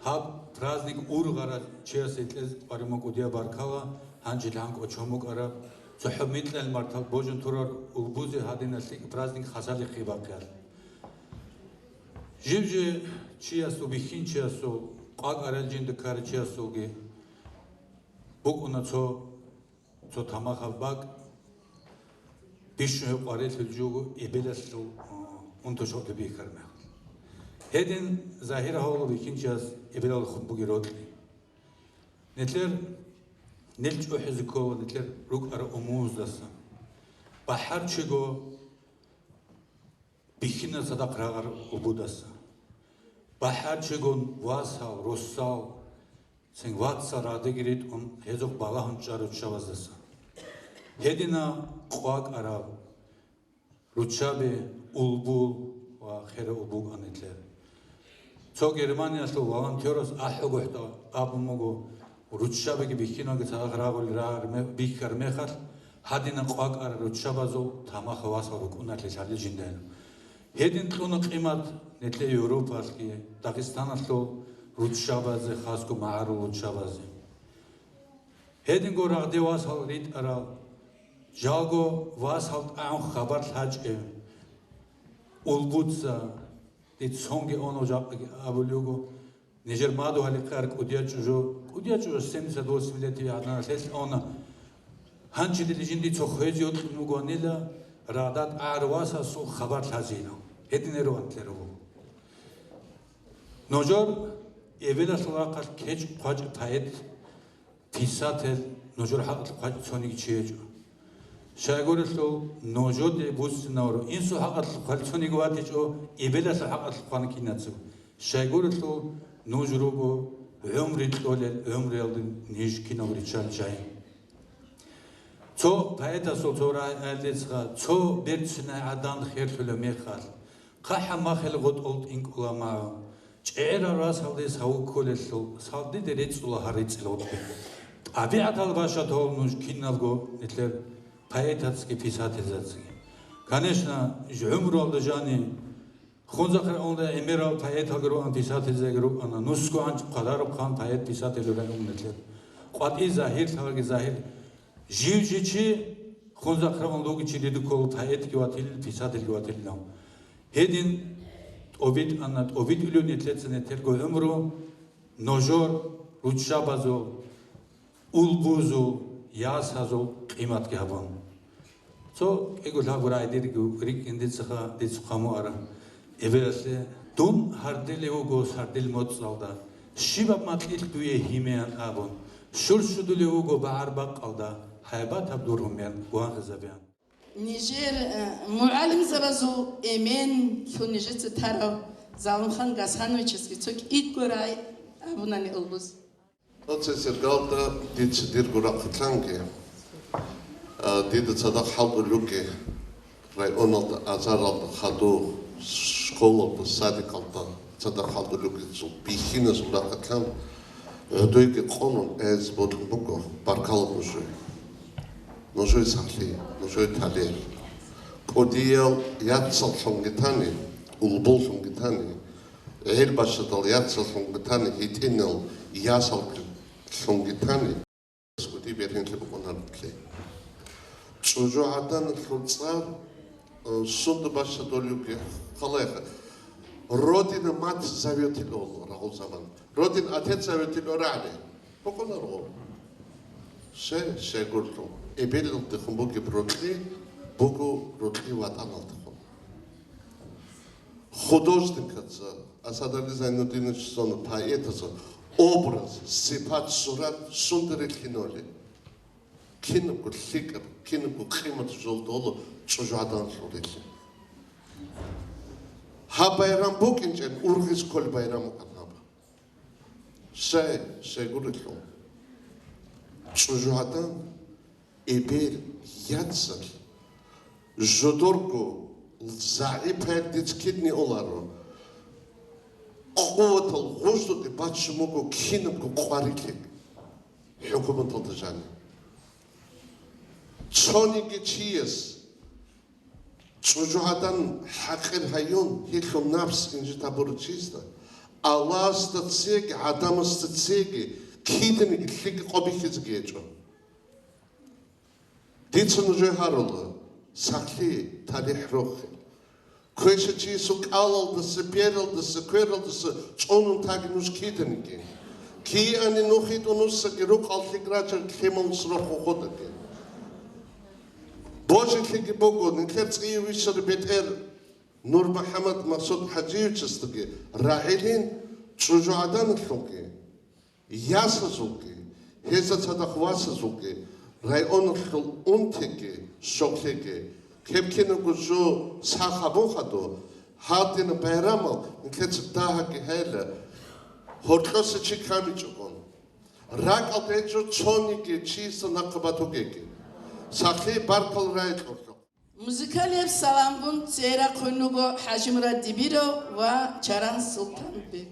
Гьаб праздник ургъарал чиясе кьезе къваригӀун кӀудияб баркала, гьанже лъанкӀо чомукӀараб, цохӀо микьал мартал божун турар улбузе гьадиналъе праздник хасалихъе бахъиялъ. Жив-жив чиясул, бихьинчиясул, къвакӀарал жинда ккарачиясулги БукӀуна цо, цо тамахаб бакӀ, бищун гьеб къварилъулъ жуго эбелалъул, а, унтучӀухъде бихьараб мехалъ. Гьедин загьир гьавулев бихьинчияс эбелалъухъ бугеб рокьи. Нилъер, нилъ чӀухӀизе ккола нилъер рукӀарал умумуздасан. БахӀарчиго бихьина цадахъ рагъарал улбудаса. БахӀарчигун васал, росал, цин вацал радеги ритӀун, гьезухъ балагьун чӀарал руччабаздаса. Гьедина къвакӀарал руччаби улбул ва херал улбул букӀана нилъер. Цо Германиялъул волонтерас ахӀугухӀда абун буго, руччабиги бихьиналги цадахъ рагъулел рагъар ме-, бихьар мехалъ, гьадина къвакӀарал руччабазул тамахал васал рукӀуналъе лъалел жинда. Гьедин кьуна къимат нилъее Европалъги, Дагъистаналъул руччабазе, хасго магӀарул руччабазе. Гьединго рагъде васал ритӀарал, жалго васал тӀагӀун хабар лъачӀев, улбуца, дица цонги онов жакъаги абулев вуго, нижер мадугьалихъе ар кӀудияв чӀужу, кӀудияв чӀужу семьдесят восемь лет гӀаднаналъ гьелъ ана, гьанчидил жинди цо хвезе йокьун вугонила, рагъда тӀагӀарав васасул хабар лъазейилан. Гьединеро антлъарав вуго. Нужер эбелалъул рахъалъ кечӀ-хъвачӀ поэт, писатель, нужер хӀакъалъулъ хъван цониги чи гьечӀо. Щайгурелъул нужеде буссинавурав инсул хӀакъалъулъ хъван цониги ватичӀо, эбелалъул хӀакъалъулъ хъван кинацаго. Щайгурелъул нуж руго гӀумру кьолел, гӀумруялда ниж кинав риччал чагӀи. Цо поэтасул цо рагӀи-, гьалдецха, цо берцинай гӀадан херлъулеб мехалъ, хъахӀаб махал гъотӀол тӀинкӀула магӀу, чӀегӀерал расалдес гьаву кколелъул, салдиде рецӀула гьар рецӀил гъотӀи. ТӀабигӀатал бащад гьавун нуж киналго нилъер поэтацаги писательзацаги. Конечно, гӀумруялда жани Хунзахъе унда гӀемерал поэталги рукӀана, писательзаги рукӀана. Нусго гьанчӀ хъвадарухъан поэт-писатель районналъе. КъватӀи загьирлъаги загьир. Жив жичи, Хунзахъе ун лугичи дида ккола поэтги ватилил, писательги ватилилан. Гьедин тӀобитӀана, тӀобитӀулев нилъеца нилъерго гӀумру, нужер, руччабазул, улбузул, ясазул къиматги гьабун. Цо кӀиго-лъабго рагӀи дирги рикӀкӀин дицаха, дица хъамуара. Эбелалъе, дун гьардилев вуго сардил моцӀалда, щибаб макьилъ дуе гьимеян абун, щурщудулев вуго багӀар-бакъалда, гьайбатаб дур гьумер гвангъизабеян. Нижер, э, мугӀалимзабазул эмен лъун нижеца тарав Залумхан Гасановичасги цо кӀиго рагӀи абунани улбуз. Цо-цо сергалда дица дирго рахъалъанги, а, дида цадахъ хӀалтӀулев вугев районалда, азаралда хадув, школалда, садикалда цадахъ хӀалтӀулев вугев цо бихьиназул рахъалъан гӀодойги къонун эз бокьун буго, баркала нужее. Нужее сахлъи, нужее талихӀ. КӀудиял яцаллъунги тани, улбуллъунги тани, гӀел бащадал яцаллъунги тани, гьитӀинал ясаллъунги тани, кӀуди бергьенлъи букӀунароблъи. ЧӀужугӀаданалъул цӀар, э, сунда бащадулевги халайха. Родина мать зовёт ило рагъул заман. Родина отец зовёт ило рагӀли. БукӀунаро. Щай, щайгурлъун. Эбелалдехун бугеб рокьи буго рокьи ватӀаналдехун. Художникаца, Асадали Зайнудинович Сонов, поэтаца образ, сипат, сурат сунда рилълъиноли. Кинабго лъикӀаб, кинабго къимат жолдоло чӀужугӀаданалъул рилълъин. Гьаб байрам букӀинчӀеб ургъизе кколеб байрам букӀана гьаб. Щай, щайгурелъул. ЧӀужугӀадан эбел, яцал, жодорго загӀипаялдец кидни оларо, къуватал гъуждуде баччун буго кинабго къварилъи хӀукуматалда жани. Цониги чияс ЧӀужугӀадан хӀакъир гьаюн, гьелъул напс инжит гьабурав чиясда, Аллагьасда цеги, гӀадамазда цеги, киданиги лъикӀ къо бихьизеги гьечӀо. Дица нужее гьарула, сахлъи, талихӀ рохе. Квеша чиясул кӀалалдаса, бералдаса, квералдаса чӀунун таги нуж киданиги. Киани нухитӀун уссаги рукъал лъикӀрачӀа лъимал срохухъудаги. Божилъиги буго, нилъер цӀийи вищараб бетӀер Нур МухӀаммад Максуд ХӀажиевичасдаги рагӀилин чӀужугӀаданалъулги, ясазулги, гьезда цадахъ васазулги, районалъул унтиги, щоклъиги, кеб кинабго жо сах гьабун хадуб, гьадин байрамал нилъеца дагьабги гьейила, гьоркьоса чи камичӀогун. РакӀалда гьечӀо цониги чиясда нахъа батугеги. Сахлъи баркал райикьулъухъ. Музыкалияб саламгун цере рахъун руго ХӀажимурад Дибиров ва Чаран Султанбек.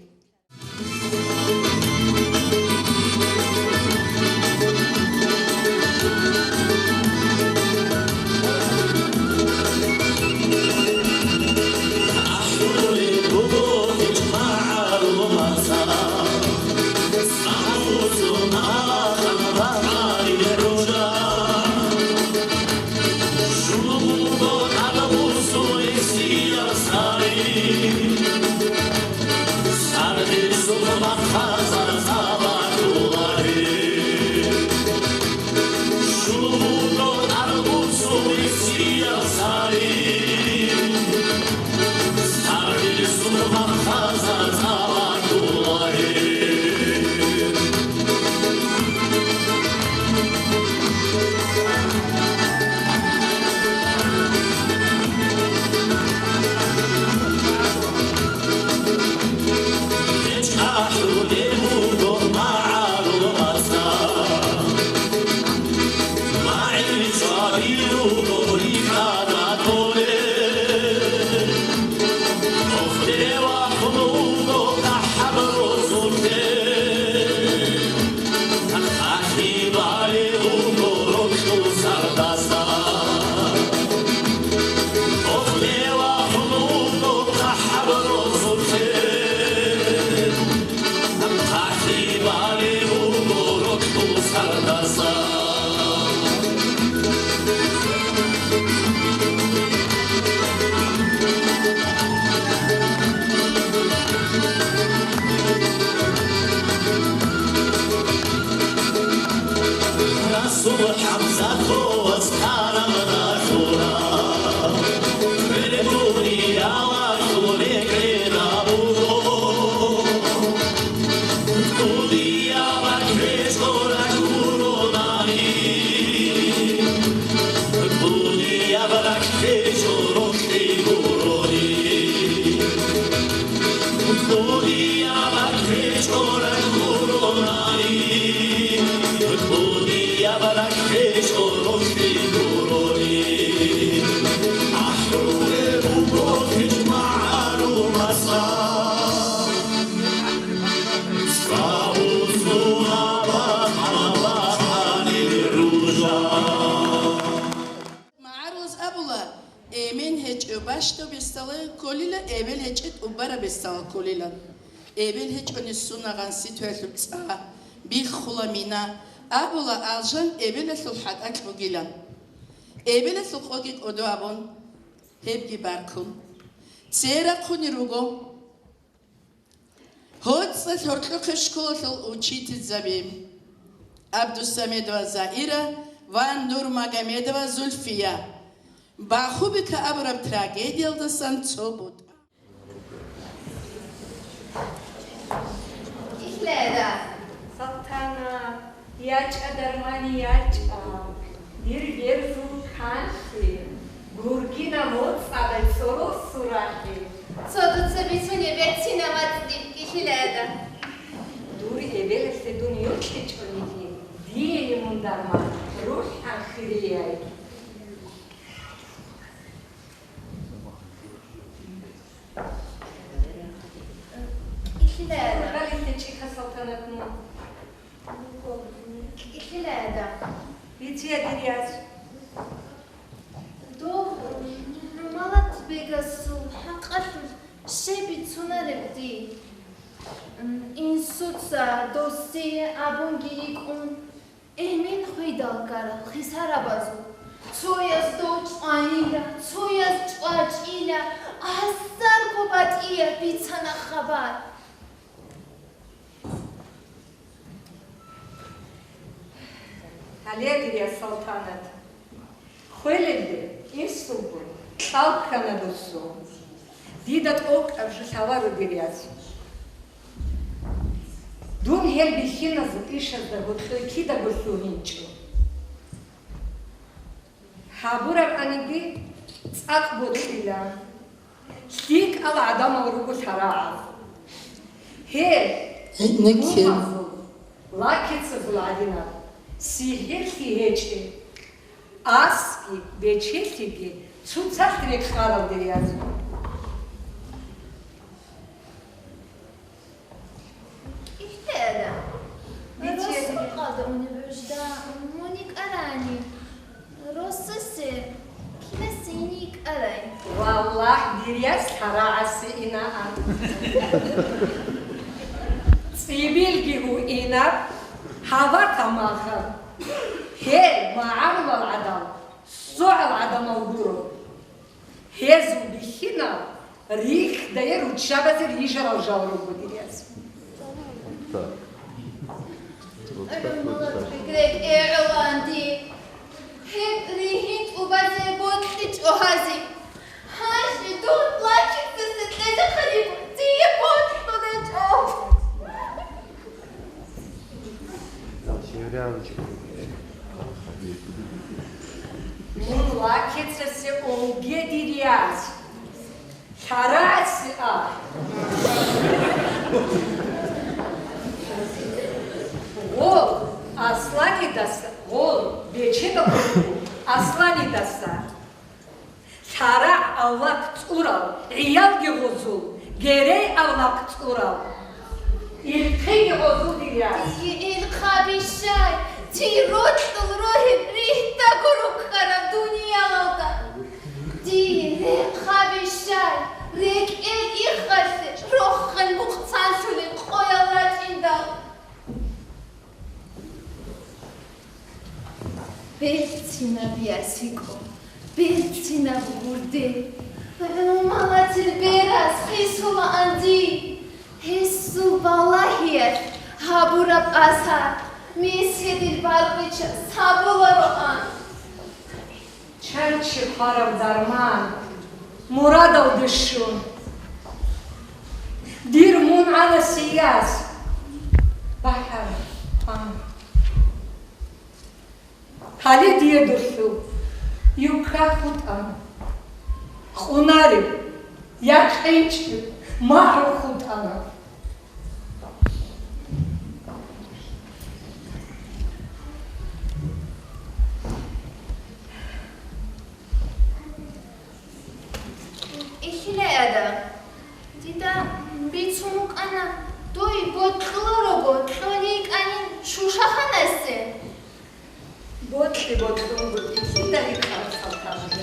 МагӀарулаз абула, эмен гьечӀев бащдаб бесдалал кколила, эбел гьечӀев тӀубараб бесдалал кколила. Эбел гьечӀони сунагъан ситуялъул цӀа, биххула мина, абула, алжан эбелалъул хӀатӀакь бугилан. Эбелалъул къоги кӀодо абун, гьебги баркун, цере рахъунел руго. ГьоцӀалъ гьоркьохъеб школалъул учительзаби Абдусамедова Заира ва Нурмагомедова Зульфия. Бахубика абураб трагедиялдасан цо бутӀа. Ихледа. Салтанат. ЯчӀа дармани ячӀа, дир верзул канлъи, гургина моцӀалда цӀоросул рахӀи. Цо дуца бицунеб берцина вацӀцӀи, кӀилъила гӀада. Дур эбелалъе дун йокьичӀониги, диеги мун дарман, рухӀан хирияй. КӀилъила гӀада. Гьалилъе чӀика, Салтанат, мун. КӀилъила гӀада. Биция, дир яс. Дов ГӀумалат бегасул хӀакъалъулъ щиб бицунареб дие? Инсуца досие абунги йикӀун, Эмин хведал ккарал хисарабазул цояс дов чӀванила, цояс чӀвачӀила, гьасарго батӀияб бицана хабар. Гьале, дир яс СалтӀанат, хвелелде инсулгун кьал ккана досул. Дида тӀокӀаб жо лъаларо, дир яс. Дун гьел бихьиназул ишазда гьоркьой кидаго лъугьинчӀо. Гьабураб аниги цӀакъ бокьила. ЛъикӀал гӀадамал руго лъарагӀаз. Гьел гӀинеккел гьумазул, лакицазул гӀадинаб сихӀирлъи гьечӀеб, асги бечелъиги цоцалъ рекъарал, дир яс. Ихтияда. Бицен. Росулъ къадауни гӀужда мун йикӀарани, росасе кинасе ин йикӀарай? Валлагь, дир яс, лъарагӀасе инаан. ЦӀибилги гьуинаб, гьава тамахаб. Гьел магӀарулал гӀадал, согӀал гӀадамал гуро. Гьезул бихьинал рихьдае руччабазе рижарал жал руго, дир яс. ГӀумалат рекӀее гӀоланди, гьеб ригьин тӀубазе бокьичӀо гьази. Гьанже дун лакицасе кьезе хъалиб дие бокьулечӀо. Мун лакицасе унге, дир яс. ЛъарагӀасе а. Гъол асланидаса, гъол бечедал руго асланидаса. ЛъарагӀ авлакъ цӀурал, гӀиялги гъозул, герей авлакъ цӀурал, илхъиги гъозул, дир яс. Дие илхъаби щай, дир рокьул рогьиб рихьдаго руккараб дуниялалда. Дие рехъаби щай, рекӀел иххалъе рохел мукъцанлъулел къоял рачӀиндал. Берцинаб ясикӀо, берцинаб гурде, гӀумалатил берас хисулаан дие, гьесул балагьиялъ гьабураб асар меседил баркъича сабулароан. Чанчи хъвараб дарман мурадалде щун, дир мун гӀаласе яс бахӀараб къан. Гьале дие дулъул юкка хутӀана, къунареб, якъинчӀеб, магӀру хутӀана. Ихилай ада, дида бицун букӀана, дуй бокьуларого кьолей кӀанин Шушаханасе. Бокьи-бокьун букӀин лъида гьикъараб, СалтӀанат?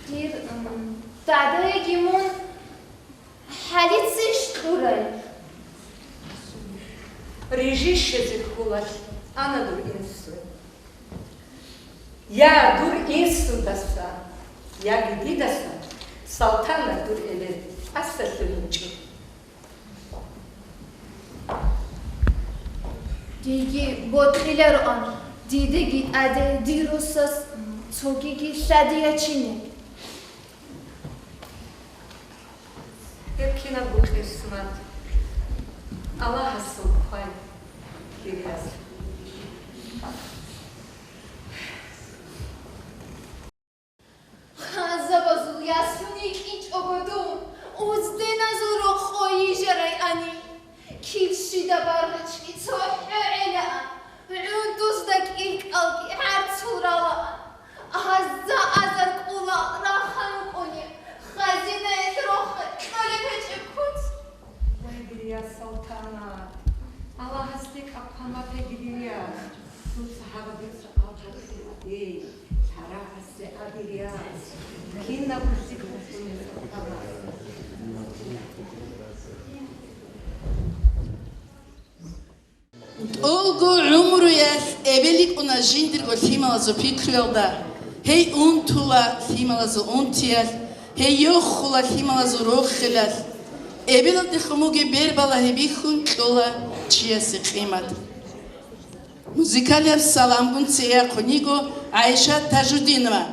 Дир, м, дадаяги мун хӀалицейищ кьурай? Рижи щвезе кколалъ ана дур инсу. Я дур инсудаса, яги дидаса СалтӀанат дур эбел тӀаса лъугьинчӀо. Диги бокьилароан, дидаги тӀаде дир росас цогиги лъади ячине. Гьеб кинабго къисмат Аллагьасул хъвай, дир яс. Ханзабазул ясун йикӀинчӀого дун, узденазул рокъой йижарай ани. Килщида баргъичӀги цохӀо гӀелаан, гӀундузда кӀилкӀалги гӀарцул ралаан. Гьазда азар кӀула рахъан рукӀуни, хазинаялъ рохел кьолеб гьечӀеб куц. Вай, дир яс СалтӀанат, Аллагьасде кӀапӀ хъван ватаги, дир яс, дуца гьаб дица абухъе, лъарагӀас. ТӀолго гӀумруялъ эбел йикӀуна жиндирго лъималазул пикруялда, гьей унтула лъималазул унтиялъ, гьей йохула лъималазул рохелалъ. Эбелалдехун бугеб бербалагьи бихьун кьола чиясе къимат. Музыкалияб саламгун цеяхъун йиго ГӀайшат Тажудинова.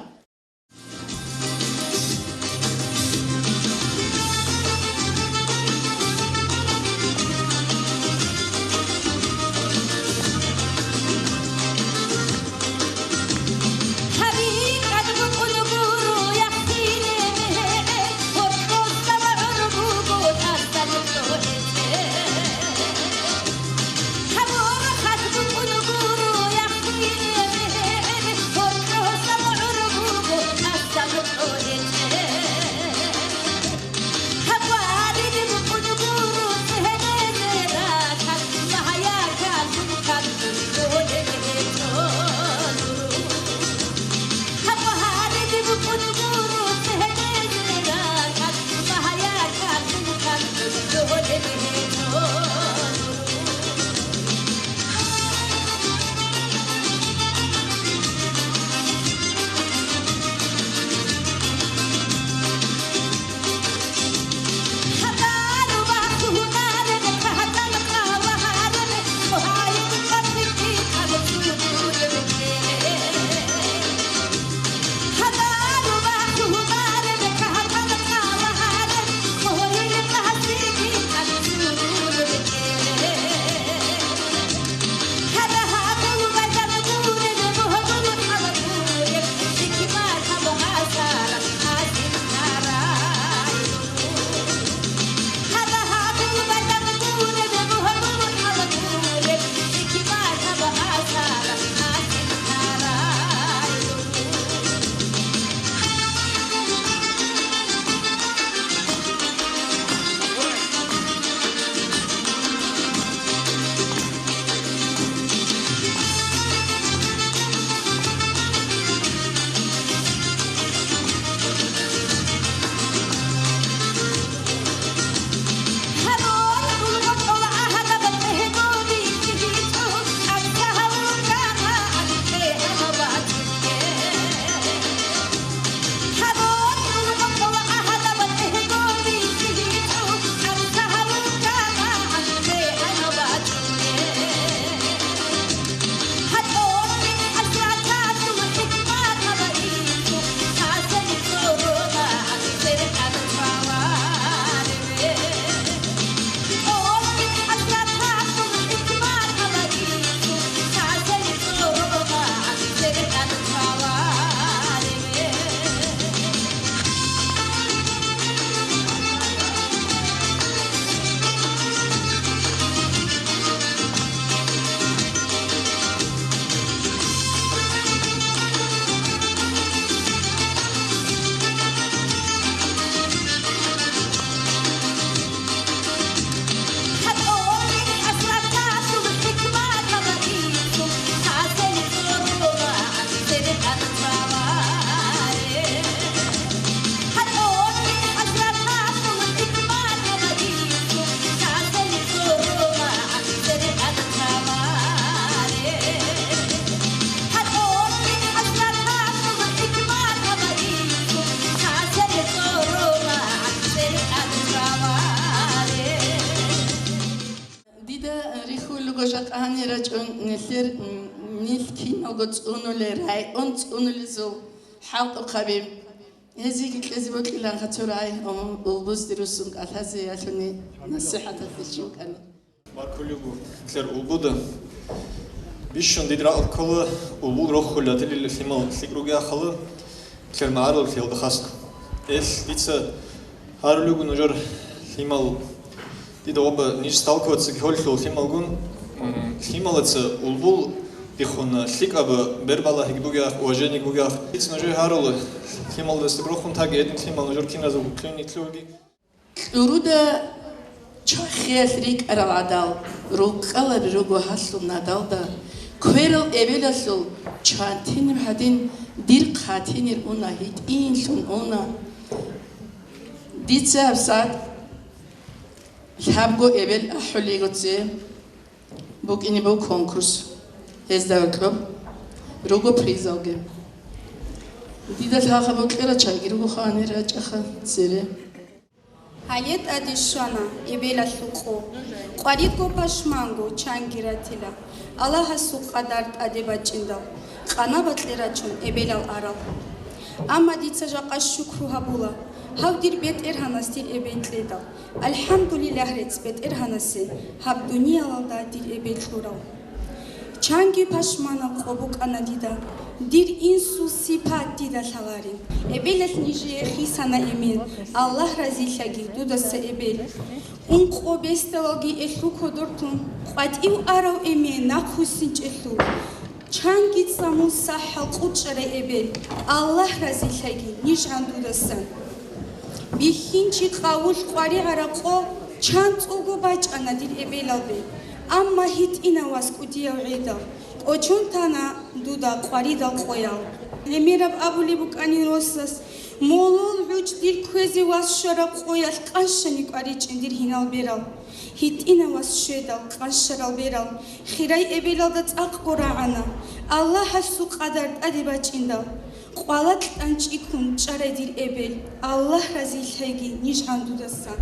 Дида рихьулего жакъа гьанир рачӀун нилъер, м, нилъ киналго цӀунулел, район цӀунулезул хӀалтӀухъаби. Гьезиеги кьезе бокьилан гьацо рай, ум, улбузде руссун кӀалъазе ялъуни насихӀаталъе чи вукӀана. Бакулеб буго нилъер улбуда. Бищун дида рагӀул ккола, улбул рохулел лъимал лъикӀ ругеяхъала, нилъер магӀарулалъе гьелда хасго. Эл дица гьарулего нужер лъимал, дида ваба ниж сталкиваться гьоллъул лъималгун, м, лъималаца улбул дихъуна, лъикӀаб бербалагьиги бугеяхъ, уважениеги бугеяхъ. Дица нужее гьарула, лъималдаса рохун таги гьедин лъимал нужер киназул лъугьине лъугьуги. Кьуруда чвахиялъ рикӀкӀарал гӀадал, руккалаби руго гьалъул надалда, кверал эбелалъул чантиниб гьадин дир хъатинир уна, гьитӀинлъун уна. Дица гьабсагӀат лъабго эбел ахӀулего цебе букӀине буго конкурс. Гьезда гьоркьоб руго призалги. Дида лъалха бокьарал чагӀиги руго гьанир рачӀаха цере. Гьале тӀаде щвана эбелалъул къо. Къваридго пашманго чанги ратила, Аллагьасул къадар тӀаде бачӀиндал, къанабалъе рачун эбелал арал. Амма дица жакъа щукру гьабула гьав дир БетӀергьанас дир эбел кьедал. АлхӀамдулиллагь рецц БетӀергьанасе, гьаб дуниялалда дир эбел кьурав. Чанги пашманаб къо букӀана дида, дир инсул сипат дида лъаларин. Эбелалъ нижее хисана эмен, Аллагь разилъаги дудаса эбел. Ункъо бесдалалги элъул кодор тун, къватӀив арав эмен нахъвуссинчӀелъул. Чанги цӀамул сахӀал къучӀарай эбел, Аллагь разилъаги нижгӀан дудасан. Бихьинчи къавулъ къваригӀараб къо чанцӀулго бачӀана дир эбелалде, амма гьитӀинав вас кӀудияв гӀедал, кӀочон тана дуда къваридал къоял. ГӀемераб абулеб букӀанин росас, молол гӀучӀ дир кквезе вас щвараб къоялъ къанщани кӀваричӀин дир гьинал берал. ГьитӀинав вас щведал, къанщарал берал, хирай эбелалда цӀакъго рагӀана, Аллагьасул къадар тӀаде бачӀиндал. Къвалакь тӀанчӀиккун чӀарай дир эбел, Аллагь разилъеги нижгӀан дудасан.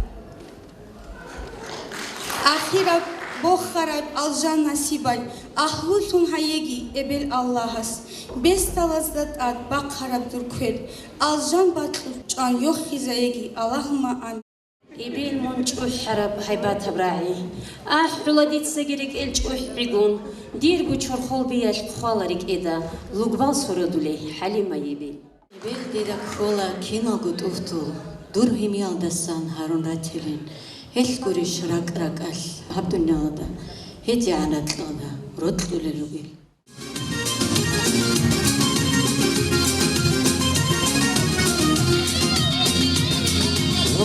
Ахираб бохараб алжан насибай, агьлулъун гьаеги эбел Аллагьас, бесдалазда тӀад бахъараб дур квер, алжан бакьулъ чӀван йохизаеги, Аллагьумма амин. Эбел мун чӀухӀараб гьайбатаб рагӀи, ахӀула дицаги рекӀел чӀухӀигун, дирго чорхол биялъ хъвала рекӀеда лугбал сорадулей ХӀалимай эбел. Эбел дида ккола киналго тӀухьдул, дур гьимиялдасан гьарун ратилин, гьелъ гурищ ракӀ-ракӀалъ гьаб дуниялалда гьедигӀан ракьалда рокьулел ругел.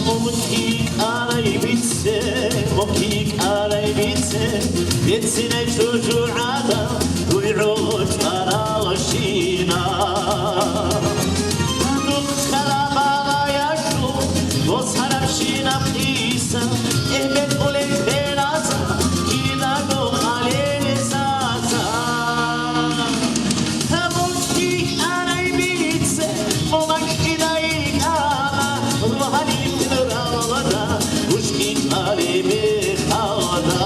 Мухъи кӀарай бице, мухъи кӀарай бице, бецинай чӀужугӀадан дуй гӀоло чӀаралщина. Духъ хъараб гьалаялъул босарабщинаб хиса, эбел кӀолеб бераза, кидаго къалелезаза. Гьаб мухъи кӀарай бице, мумакь кидай кӀана, рогьалил ралда, гушкин кӀалебе халда.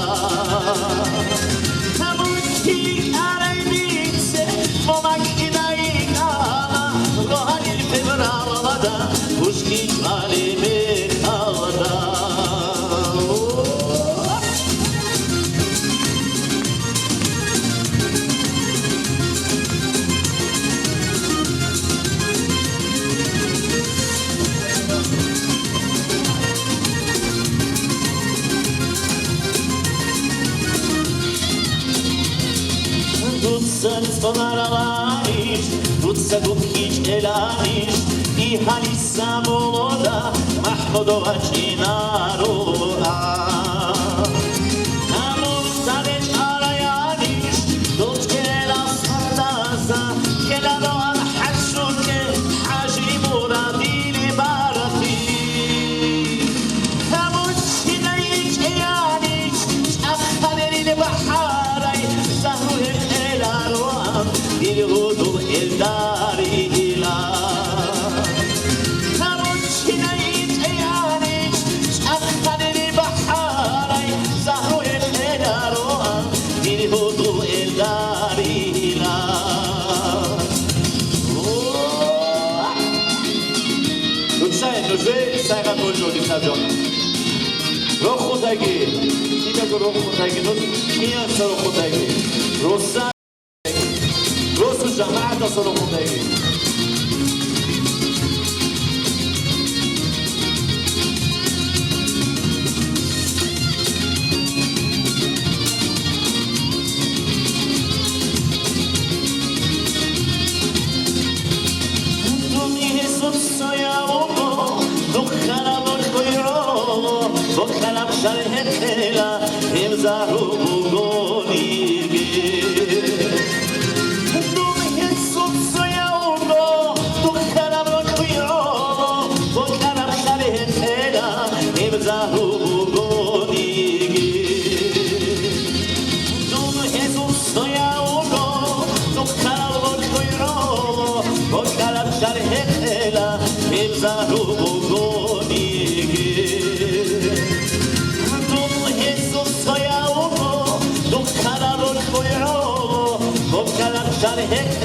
Гьаб мухъи кӀарай бице, мумакь кидай кӀана, рогьалил ралда, гушкин кӀалебе халда. Дуца цӀунараланищ, дуца гуккичӀеланищ, и гьалиса болода МахӀмуд вачӀинаро. Гьанур цӀале чӀараянищ, дол чӀела сардаса ккелароан ХӀажукье ХӀажи Мурадил бархъи. Гьаб мухъ кидай чӀеянищ, чӀахъалерил бахӀарай, загьру гьекъелароан дир гьудул элдарила. Гьаб мухъ кидай чӀеянищ, чӀахъалерил бахӀарай, загьру гьекъелароан дир гьудул элдарила. О! Дуцай нужее сайга божо дисажо. Рохудайги, кидаго рохудайги, ну, кияса рохудайги. Роса, росу жамаата сорохудайги. Дун гьесул соявго, духъана бокьойроло, бокьараб шаргьетела, гьеб загьру бугониги. Дун гьесул соявго, духъана бокьойроло, бокьараб шаргьетела, гьеб загьру бугониги. Дун гьезул соявго, духъарав вокьуйроло, бокьараб шаргьетела, гьеб загьру бугониги. Гьеб